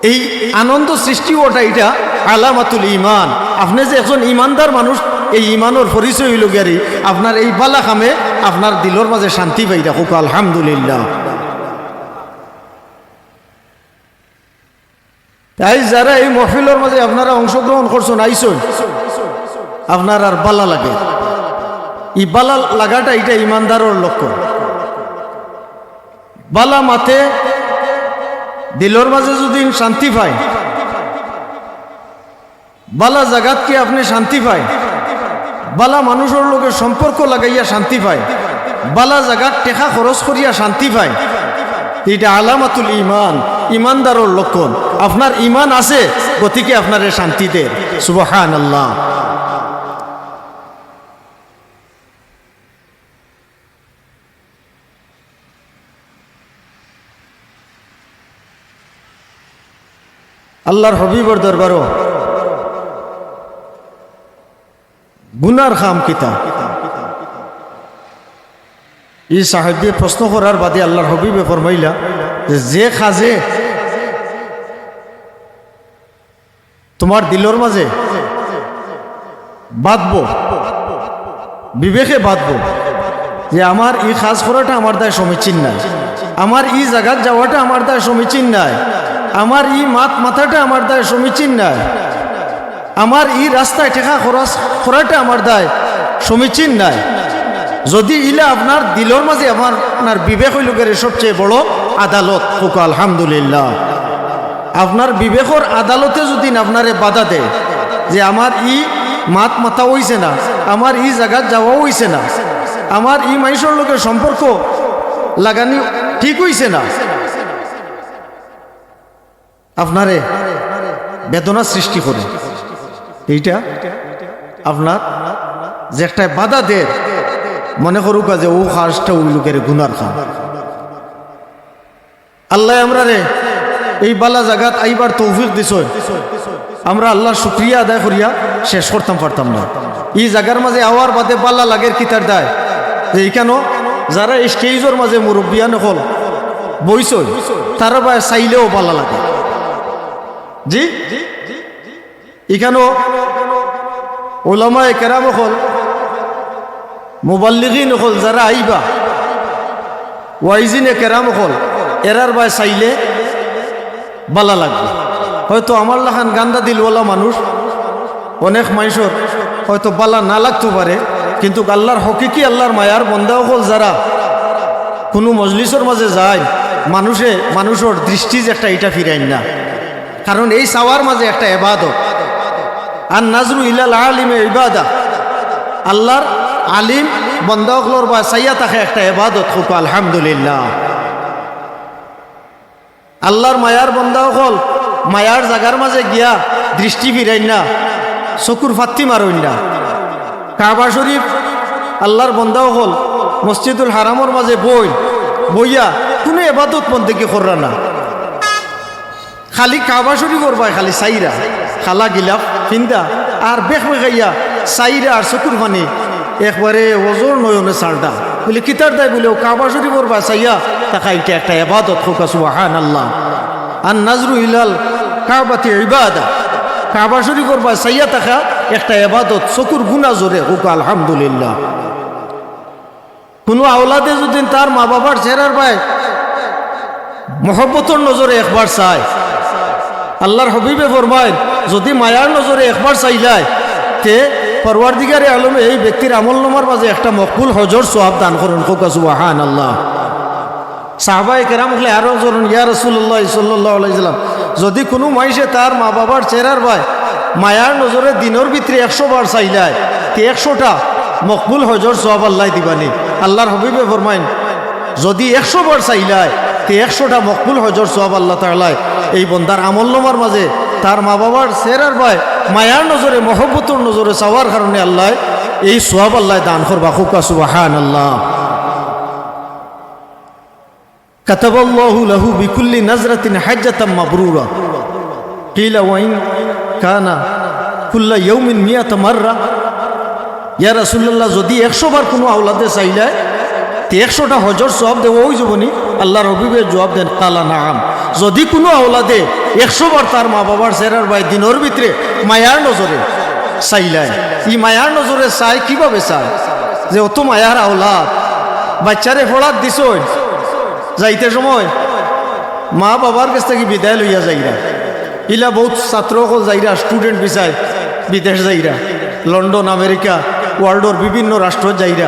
এই আনন্দ সৃষ্টি অওয়াটা ইটা আলামাতুল ইমান। আপনে যে একজন ইমানদার মানুষ, এই ইমানর পরিচয় অইলো গিয়া আপনার এই বালা কামে আপনার দিলর মাঝে শান্তি পাইরা। কউক্কা আলহামদুলিল্লাহ। তাই যারা এই মহফিলর মাঝে আপনারা অংশগ্রহণ করছইন, আইছইন, আপনারার বালা লাগে। ই বালা লাগাটা ইটা ইমানদারর লক্ষণ। বালা মাতে দিলর মাঝে যদি শান্তি পায়, বালা জাগাত গিয়া আপনে শান্তি পায়, বালা মানুষর লগে সম্পর্ক লাগাইয়া শান্তি পায়, বালা জাগাত টেকা খরচ করিয়া শান্তি পায়, ইটা আলামাতুল ইমান, ইমানদারর লক্ষণ। আপনার ইমান আছে, গতিকে আপনারে শান্তি দের। সুবহানাল্লাহ। আল্লাহর হাবিবর দরবারো গুনার কাম কিতা? ই সাহাবিয়ে প্রশ্ন করার বাদে আল্লাহর হাবিবে ফরমাইলা যে, যে কাজে তুমার দিলর মাঝে বাধবো, বিবেকে বাধবো যে আমার ই কাজ করাটা আমার দায় সমীচীন নায়, আমার ই জাগাত যাওয়াটা আমার দায় সমীচীন নায়, আমার ই মাত মাতাটা আমার দায় সমীচীন নায়, আমার ই রাস্তায় টেকা খরচ করাটা আমার দায় সমীচীন নায়। যদি ইলা আপনার দিলর মাঝে আমার, আপনার বিবেক অইলো গিয়া সবচেয়ে বড় আদালত। কউক্কা আলহামদুলিল্লাহ। আপনার বিবেকর আদালতে যদি আপনারে বাধা দেয় যে আমার ই মাত মাতা অইছে না, আমার ই জাগাত যাওয়া অইছে না, আমার ই মানষর লগে সম্পর্ক লাগানি ঠিক অইছে না, আপনারে বেদনা সৃষ্টি করে, এইটা আপনার যে একটা বাধা দের, মনে করুক যে ও কাজটা ওই লোকের গুনার কাম। আল্লাহ আমরারে এই বালা জাগাত আইবার তৌফিক দিছইন, আমরা আল্লাহর শুকরিয়া আদায় করিয়া শেষ করতাম পারতাম না। এই জাগার মাঝে আওয়ার বাদে বালা লাগের কিতার দায়, যে ইখানো যারা এই স্টেজর মাঝে মুরব্বিয়ান অকল বইছইন, তারা বায় চাইলেও বালা লাগে। জি, ইখানো ওলামায়ে কেরাম অকল, মুবাল্লিগিন অকল যারা আইবা, ওয়াইজিনে কেরাম অকল, এরার বায় চাইলে বালা লাগবে। হয়তো আমার লাখান গান্দা দিলওয়ালা মানুষ, অনেক মানষর হয়তো বালা না লাগতো পারে, কিন্তু আল্লাহর হকিকি, আল্লাহর মায়ার বন্দা অকল যারা কুনু মজলিসর মাঝে যায়, মানুষে, মানুষর দৃষ্টি যে একটা, ইটা ফিরাইন না, কারণ এই চাওয়ার মাঝে একটা এবাদত। আর নাজরু ইলাল আলিমে ইবাদা, আল্লাহর আলিম বন্দা অকলর বায় চাইয়া থাকা একটা এবাদত। কউক্কা আলহামদুলিল্লাহ। আল্লাহর মায়ার বন্দা অকল মায়ার জাগার মাঝে গিয়া দৃষ্টি ফিরাইন না, চকুর ফাত্তি মারইন না। কাবা শরীফ, আল্লাহর বন্দা অকল মসজিদুল হারামর মাঝে বইন, বইয়া কুনু এবাদত বন্দেগি কররা না, খালি কাবা শরীফর বায় খালি চাইরা, কালা গিলাফ ফিন্দা আর বেক বেকাইয়া চাইরা আর চকুর পানি একবারে অঝর নয়নে ছাড়রা। বুলে, "কিতার দায়?" বুলে, "ও কাবা শরীফর বায় চাইয়া থাকা, ইটা একটা এবাদত।" কউক্কা সুবহানাল্লাহ। আর নাজরু ইলাল কাবাতি ইবাদা, কাবা শরীফর বায় চাইয়া থাকা একটা এবাদত, চকুর গুনা ঝরে। কউক্কা আলহামদুলিল্লাহ। কুনু আওলাদে যুদি তার মা বাবার চেহারার বায় মহব্বতর নজরে একবার চায়, আল্লাহর হাবিবে ফরমাইন, যুদি মায়ার নজরে একবার চাইলায়, তে পরওয়ারদিগারে আলমে এই ব্যক্তির আমলনামার মাঝে একটা মকবুল হজর সওয়াব দান করইন। কউক্কা সুবহানাল্লাহ। সাহাবায়ে কেরাম অকলে আরো জনইন, "ইয়া রাসূলুল্লাহ সাল্লাল্লাহু আলাইহি ওয়াসাল্লাম, যুদি কুনু মানষে তার মা বাবার চেহারার বায় মায়ার নজরে দিনর ভিতরে একশো বার চাইলায়, তে একশোটা মকবুল হজর সওয়াব আল্লায় দিবানি?" আল্লাহর হাবিবে ফরমাইন, "যুদি একশো বার চাইলায়, তে একশোটা মকবুল হজর সওয়াব আল্লাহ তাআলায় এই বন্দার আমলনামার মাঝে তার মা বাবার চেহারার বায় মায়ার নজরে, মহব্বতর নজরে চাওয়ার কারণে আল্লায় এই সওয়াব আল্লায় দান করবা।" কউক্কা সুবহানাল্লাহ। كتب الله له بكل نظرة حجة مبرورة. قيل وإن كان كل يوم مئة مرة. ইয়া রাসূলুল্লাহ, যুদি একশো বার কুনু আওলাদে চাইলায়, তে একশোটা হজর সওয়াব দেওয়া অইযিবোনি? আল্লাহর হাবিবে জুয়াব দেইন, قال نعم. যুদি কুনু আওলাদে একশো বার তার মা বাবার চেহারার বায় দিনর ভিতরে মায়ার নজরে চাইলায়, ই মায়ার নজরে চায়, কিভাবে চায়? যে অত মায়ার আওলাদ, বাইচ্চারে পড়াত দিছইন, যাইতে সময় মা বাবার গেছ থাকি বিদায় লইয়া যাইরা। ইলা বউত ছাত্র অকল যাইরা, student ভিসায় বিদেশ যাইরা, লন্ডন, আমেরিকা, world-অর বিভিন্ন রাষ্ট্রত যাইরা।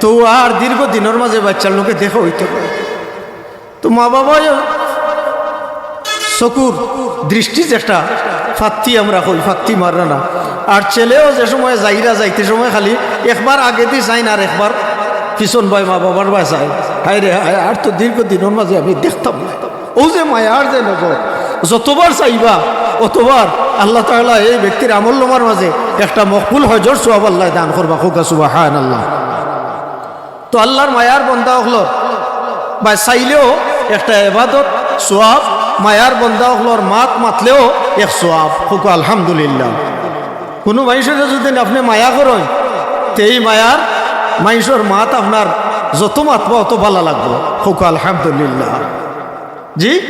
তো আর দীর্ঘ দিনর মাঝে বাইচ্চার লগে দেখা অইতো নায়। তো মা বাবায় চকুর দৃষ্টি যেটা, ফাত্তি আমরা কই, ফাত্তি মাররা না। আর ছেলেও যে সময় যাইরা, যাইতে সময় খালি একবার আগেদি চাইন আর একবার পিছন বায় মা বাবার বায় চাইন। হায় রে হায়, আর তো দীর্ঘ দিনর মাঝে আমি দেখতাম না। অউ যে মায়ার যে নজর, যতবার চাইবা অতবার আল্লাহ তাআলা এই ব্যক্তির আমলনামার মাঝে একটা মকবুল হজর সওয়াব আল্লায় দান করবা। কউক্কা সুবহানাল্লাহ। তো আল্লাহর মায়ার বন্দা অকলর বায় চাইলেও একটা এবাদত, সওয়াব, মায়ার বন্দা অকলর মাত মাতলেও এক সওয়াব। কউক্কা আলহামদুলিল্লাহ। কুনু মানষরে যুদি আপনে মায়া করইন, তে ই মায়ার মানষর মাত আপনার যত মাতবা অত বালা লাগবো। কউক্কা আলহামদুলিল্লাহ। জি,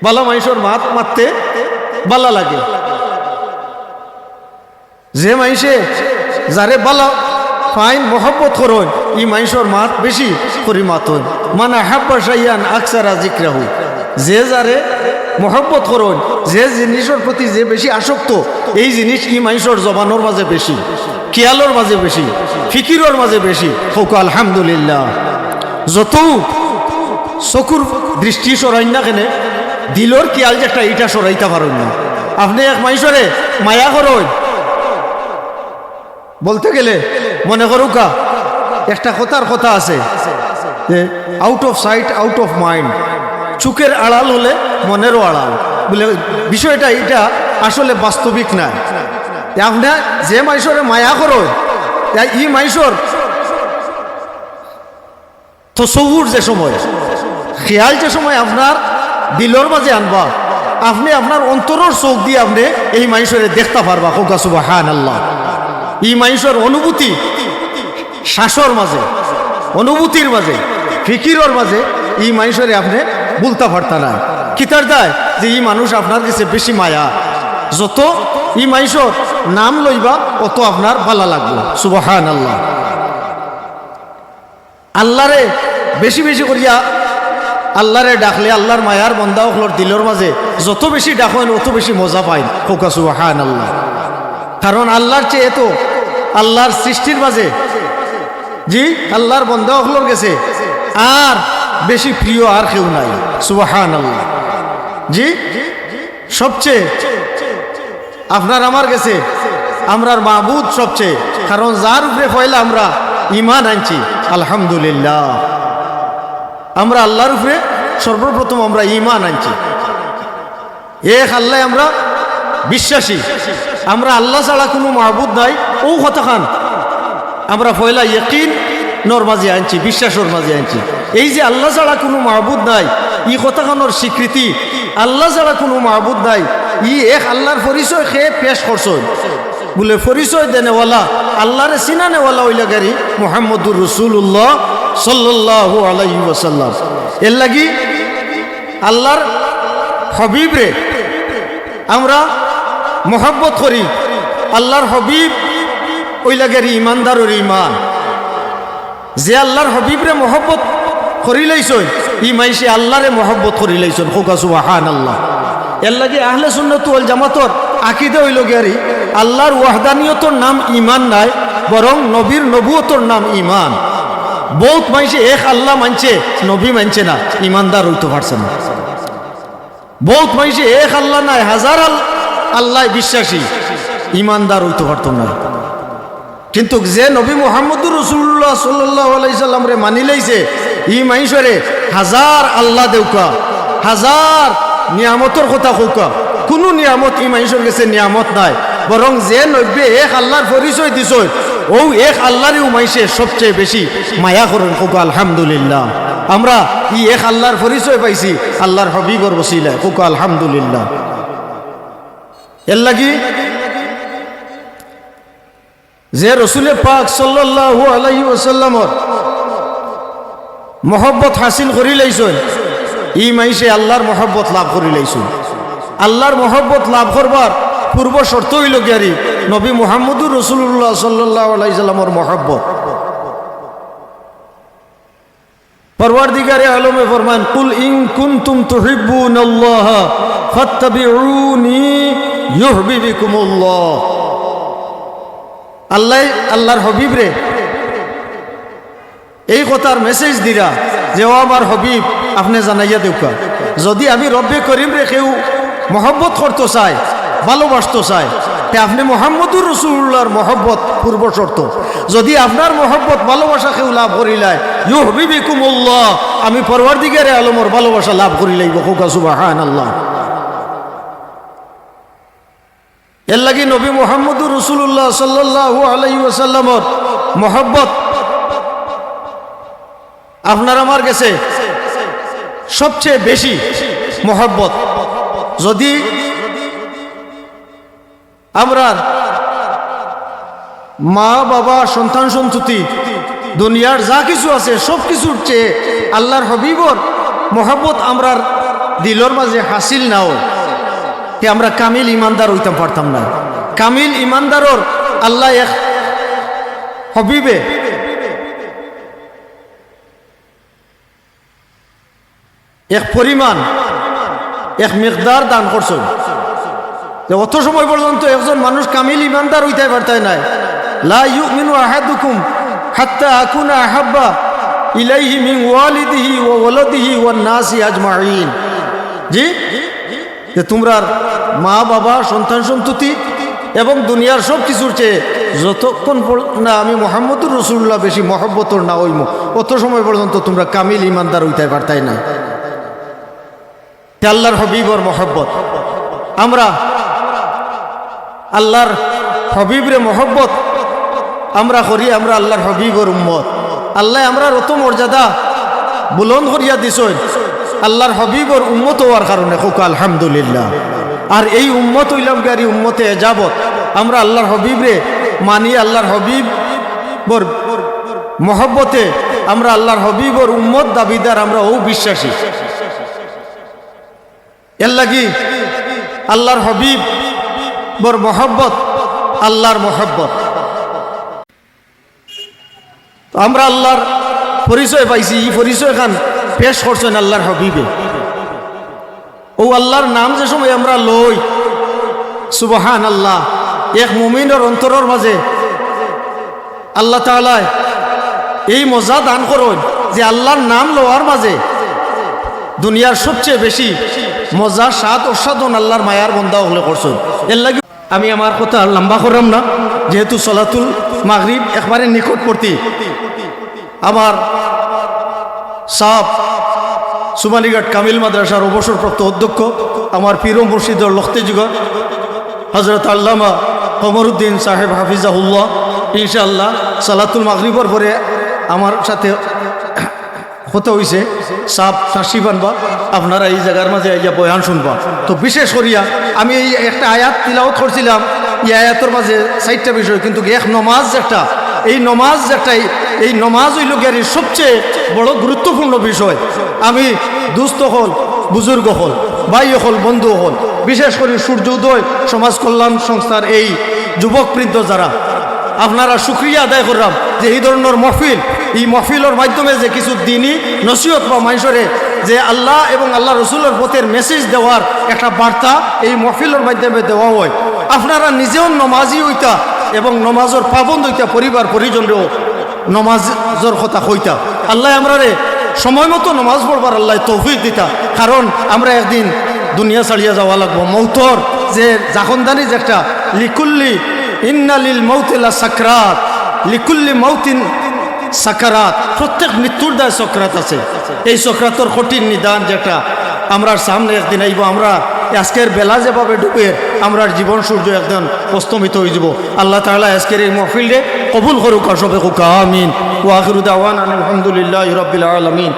বালা মানষর মাত মাততে বালা লাগে। যে মানষে যারে বালা পাইন, মহব্বত করইন, ই মানষর মাত বেশি করি মাতইন। من أحب شيئا أكثر ذكره. যে যারে মহব্বত করইন, যে জিনিসর প্রতি যে বেশি আসক্ত, এই জিনিস ই মানষর জবানর মাঝে বেশি, খিয়ালর মাঝে বেশি, ফিকিরর মাঝে বেশি। কউক্কা আলহামদুলিল্লাহ। যত চকুর দৃষ্টি সরাইন না কেনে, দিলর খিয়াল যেটা, ইটা সরাইতা পারইন না। আপনে এক মানষরে মায়া করইন, বলতে গেলে মনে করুক্কা, একটা কথার কথা আছে যে, "Out of sight, out of mind." চকুর আড়াল অইলে মনরও আড়াল। বুলে, বিষয়টা ইটা আসলে বাস্তবিক নায়। তে আপনে যে মানষরে মায়া করইন, তে ই মানষর তসব্বুর যে সময়, খেয়াল যে সময় আপনার দিলর মাঝে আনবা, আপনে আপনার অন্তরর চউখ দি আপনে ই মানষরে দেখতা পারবা। কউক্কা সুবহানাল্লাহ। ই মানষর অনুভূতি, শ্বাসর মাঝে, অনুভূতির মাঝে, ফিকিরর মাঝে ই মানষরে আপনে ভুলতা পারতা নায়। কিতার দায়? যে ই মানুষ আপনার গেছে বেশি মায়া। যত ই মানষর নাম লইবা, অত আপনার ভালা লাগবো। সুবহানাল্লাহ। আল্লারে বেশি বেশি করিয়া আল্লারে ডাকলে আল্লার মায়ার বন্দা অকলর দিলর মাঝে যত বেশি ডাকইন, অত বেশি মজা পাইন। কউক্কা সুবহানাল্লাহ। কারণ আল্লার চেয়ে তো আল্লার সৃষ্টির মাঝে, জি, আল্লার বন্দা অকলর গেছে আর বেশি প্রিয় আর কেউ নাই। সুবহানাল্লাহ। জি, সবচেয়ে আপনার আমার গেছে আমরার মাবুদ সবচেয়ে, কারণ যার উপরে পয়লা আমরা ইমান আনছি, আলহামদুলিল্লাহ। আমরা আল্লার উপরে সর্বপ্রথম আমরা ইমান আনছি। এক আল্লায় আমরা বিশ্বাসী, আমরা আল্লা ছাড়া কুনু মাবুদ নাই। অউ কথাখান আমরা পয়লা ইয়াকিনর মাঝে আনছি, বিশ্বাসর মাঝে আনছি। এই যে আল্লা ছাড়া কুনু মাবুদ নাই, ই কথাখানর স্বীকৃতি, আল্লা ছাড়া কুনু মাবুদ নাই, ই এক আল্লার পরিচয় কে পেশ করছইন? বুলে, পরিচয় দেনেওয়ালা, আল্লারে চিনানেওয়ালা অইলা গিয়ারি মুহাম্মদুর রাসূলুল্লাহ সাল্লাল্লাহু আলাইহি ওয়াসাল্লাম। এর লাগি আল্লার হাবিবরে আমরা মহব্বত করি। আল্লার হাবিব অইলা গিয়ারি ইমানদারর ইমান। যে আল্লার হাবিবরে মহব্বত করিলাইছইন, ই মানষে আল্লারে মহব্বত করিলাইছইন। কউক্কা সুবহানাল্লাহ। এর লাগি আহলে সুন্নাত ওয়াল জামাতর আকিদা অইলো গিয়ারি, আল্লার ওয়াহদানিয়তর নাম ইমান নায়, বরং নবীর নবুয়তর নাম ইমান। বউত মানষে এক আল্লা মানছে, নবী মানছে না, ইমানদার অইতো পারছে না। বউত মানষে এক আল্লা নায়, হাজার আল-, আল্লায় বিশ্বাসী, ইমানদার অইতো পারতো না। কিন্তু যে নবী মুহাম্মদুর রাসূলুল্লাহ সাল্লাল্লাহু আলাইহি সাল্লামরে মানিলাইছে, ই মানষরে হাজার আল্লা দেউক্কা, হাজার নিয়ামতর কথা কউক্কা, কুনু নিয়ামত ই মানষর গেছে নিয়ামত নায়। বরং যে নবীয়ে এক আল্লার পরিচয় দিছইন, অউ এক আল্লারেউ মানষে সবচেয়ে বেশি মায়া করইন। কউক্কা আলহামদুলিল্লাহ। আমরা ই এক আল্লার পরিচয় পাইছি আল্লার হাবিবর ওসিলায়। কউক্কা আলহামদুলিল্লাহ। এর লাগি যে রসুলে পাক সাল্লাল্লাহু আলাইহি ওয়াসাল্লামর মহব্বত হাসিল করিলাইছইন, ই মানষে আল্লার মহব্বত লাভ করিলাইছইন। আল্লার মহব্বত লাভ করবার পূর্ব শর্ত অইলো গিয়ারি নবী মুহাম্মদুর রাসূলুল্লাহ সাল্লাল্লাহু আলাইহি সাল্লামর মহব্বত। পরওয়ারদিগারে আলমে ফরমাইন, "কুল ইন কুনতুম তুহিব্বুনাল্লাহা ফাত্তাবিউনি ইউহবিবকুমুল্লাহ।" আল্লায় আল্লার হাবিবরে এই কথার message দিরা যে, "ও আমার হাবিব, আপনে জানাইয়া দেউক্কা, যুদি আমি রব্বে করিমরে কেউ মহব্বত করতো চায়, ভালোবাসতো চায়, তে আপনে মুহাম্মদুর রাসূলুল্লাহর মহব্বত পূর্ব শর্ত। যুদি আপনার মহব্বত ভালোবাসা কেউ লাভ করিলায়, ইউহবিবকুমুল্লাহ, আমি পরওয়ারদিগারে আলমর ভালোবাসা লাভ করিলাইবো।" কউক্কা সুবহানাল্লাহ। এর লাগি নবী মুহাম্মদুর রাসূলুল্লাহ সাল্লাল্লাহু আলাইহি ওয়াসাল্লামর মহব্বত আপনার আমার গেছে সবচেয়ে বেশি মহব্বত। যুদি আমরার মা, বাবা, সন্তান, সন্ততি, দুনিয়ার যা কিছু আছে, সব কিছুর চেয়ে আল্লার হাবিবর মহব্বত আমরার দিলর মাঝে হাসিল না অয়, তে আমরা কামিল ইমানদার অইতাম পারতাম না। কামিল ইমানদারর আল্লায় এক হাবিবে এক পরিমাণ, এক মিকদার দান করছইন। তে অত সময় পর্যন্ত একজন মানুষ কামিল ইমানদার অইতায় পারতায় নায়। লা ইউমিনু আহাদুকুম হাত্তা আকুনা আহাব্বা ইলাইহি মিন ওয়ালিদিহি ওয়া ওয়ালাদিহি ওয়ান নাসি আজমাইন। জি? যে তুমরার মা, বাবা, সন্তান, সন্ততি এবং দুনিয়ার সব কিছুর চেয়ে যতক্ষণ পর-, না আমি মুহাম্মদুর রাসূলুল্লাহ বেশি মহব্বতর না অইমু, অত সময় পর্যন্ত তুমরা কামিল ইমানদার অইতায় পারতায় না। তে আল্লার হাবিবর মহব্বত। আমরা আল্লাহর হাবিবরে মহব্বত আমরা করি, আমরা আল্লাহর হাবিবর উম্মত। আল্লায় আমরার অত মর্যাদা বুলন্দ করিয়া দিছইন আল্লাহর হাবিবর উম্মত অওয়ার কারণে। কউক্কা আলহামদুলিল্লাহ। আর এই উম্মত অইলাম গিয়া উম্মতে এজাবত। আমরা আল্লাহর হাবিবরে মানি, আল্লাহর হাবিবর মহব্বতে আমরা আল্লাহর হাবিবর উম্মত দাবিদার, আমরা অউ বিশ্বাসী। এরলাগি আল্লাহর হাবিবর মহব্বত আল্লাহর মহব্বত। তো আমরা আল্লাহর পরিচয় পাইছি, ই পরিচয়খান পেশ করছইন আল্লাহর হাবিবে। অউ আল্লাহর নাম যে সময় আমরা লই, সুবহানাল্লাহ, এক মুমিনর অন্তরর মাঝে আল্লাহ তাআলায় এই মজা দান করইন যে আল্লাহর নাম লওয়ার মাঝে দুনিয়ার সবচেয়ে বেশি মজা, স্বাদ, আস্বাদন আল্লাহর মায়ার বন্দা অকলে করছইন। এরলাগি আমি আমার কথা আর লম্বা কররাম না, যেহেতু সালাতুল মাগরিব একবারে নিকটবর্তী। আমার সাব সুমালিঘাট কামিল মাদ্রাসার অবসরপ্রাপ্ত অধ্যক্ষ, আমার পীর ও মুর্শিদর লখতে জিগর হযরত আল্লামা কমরুদ্দিন সাহেব হাফিজাহুল্লাহ, ইনশাআল্লাহ সালাতুল মাগরিবর পরে আমার সাথে কথা অইছে, সাব তাশরিফ আনবা, আপনারা ই জাগার মাঝে আইয়া বয়ান শুনবা। তো বিশেষ করিয়া আমি এই একটা আয়াত তিলাওয়াত করছিলাম, ই আয়াতর মাঝে চাইরটা বিষয়, কিন্তু এক নমাজ একটা, এই নমাজ একটাই, এই নমাজ অইলো গিয়া সবচেয়ে বড় গুরুত্বপূর্ণ বিষয়। আমি দুস্ত অকল, বুজুর্গ অকল, ভাই অকল, বন্ধু অকল, বিশেষ করি সূর্য উদয় সমাজ কল্যাণ সংস্থার এই যুবকবৃন্দ যারা, আপনারা শুকরিয়া আদায় কররাম যে এই ধরনর মহফিল, এই মহফিলর মাধ্যমে যে কিছু দিনই নসিহত বা মানষরে যে আল্লাহ এবং আল্লাহ রসুলর পথের মেসেজ দেওয়ার একটা বার্তা এই মহফিলর মাধ্যমে দেওয়া অয়। আপনারা নিজেও নমাজি অইতা এবং নমাজর পাবন্দ অইতা, পরিবার পরিজনরেও নমাজর কথা কইতা। আল্লায় আমরারে সময় মতো নমাজ পড়বার আল্লায় তৌফিক দিতা, কারণ আমরা একদিন দুনিয়া ছাড়িয়া যাওয়া লাগবো। মৌতর যে জাখনদানি যে একটা, লিকুল্লি, ইন্না লিল মৌতি লা সাকরাত, লিকুল্লি মৌতিন সাকারাত, প্রত্যেক মৃত্যুর দায় সকরাত আছে। এই সকরাতর কঠিন নিদান যেটা আমরার সামনে একদিন আইবো, আমরা আজকের বেলা যেভাবে ডুবের, আমরার জীবন সূর্য একদিন অস্তমিত অইযিবো। আল্লাহ তাআলা আজকের এই মহফিলরে কবুল করুক, আর সবে কউক্কা আমিন। ওয়া আখিরু দাওয়ানা আলহামদুলিল্লাহি রাব্বিল আলামিন।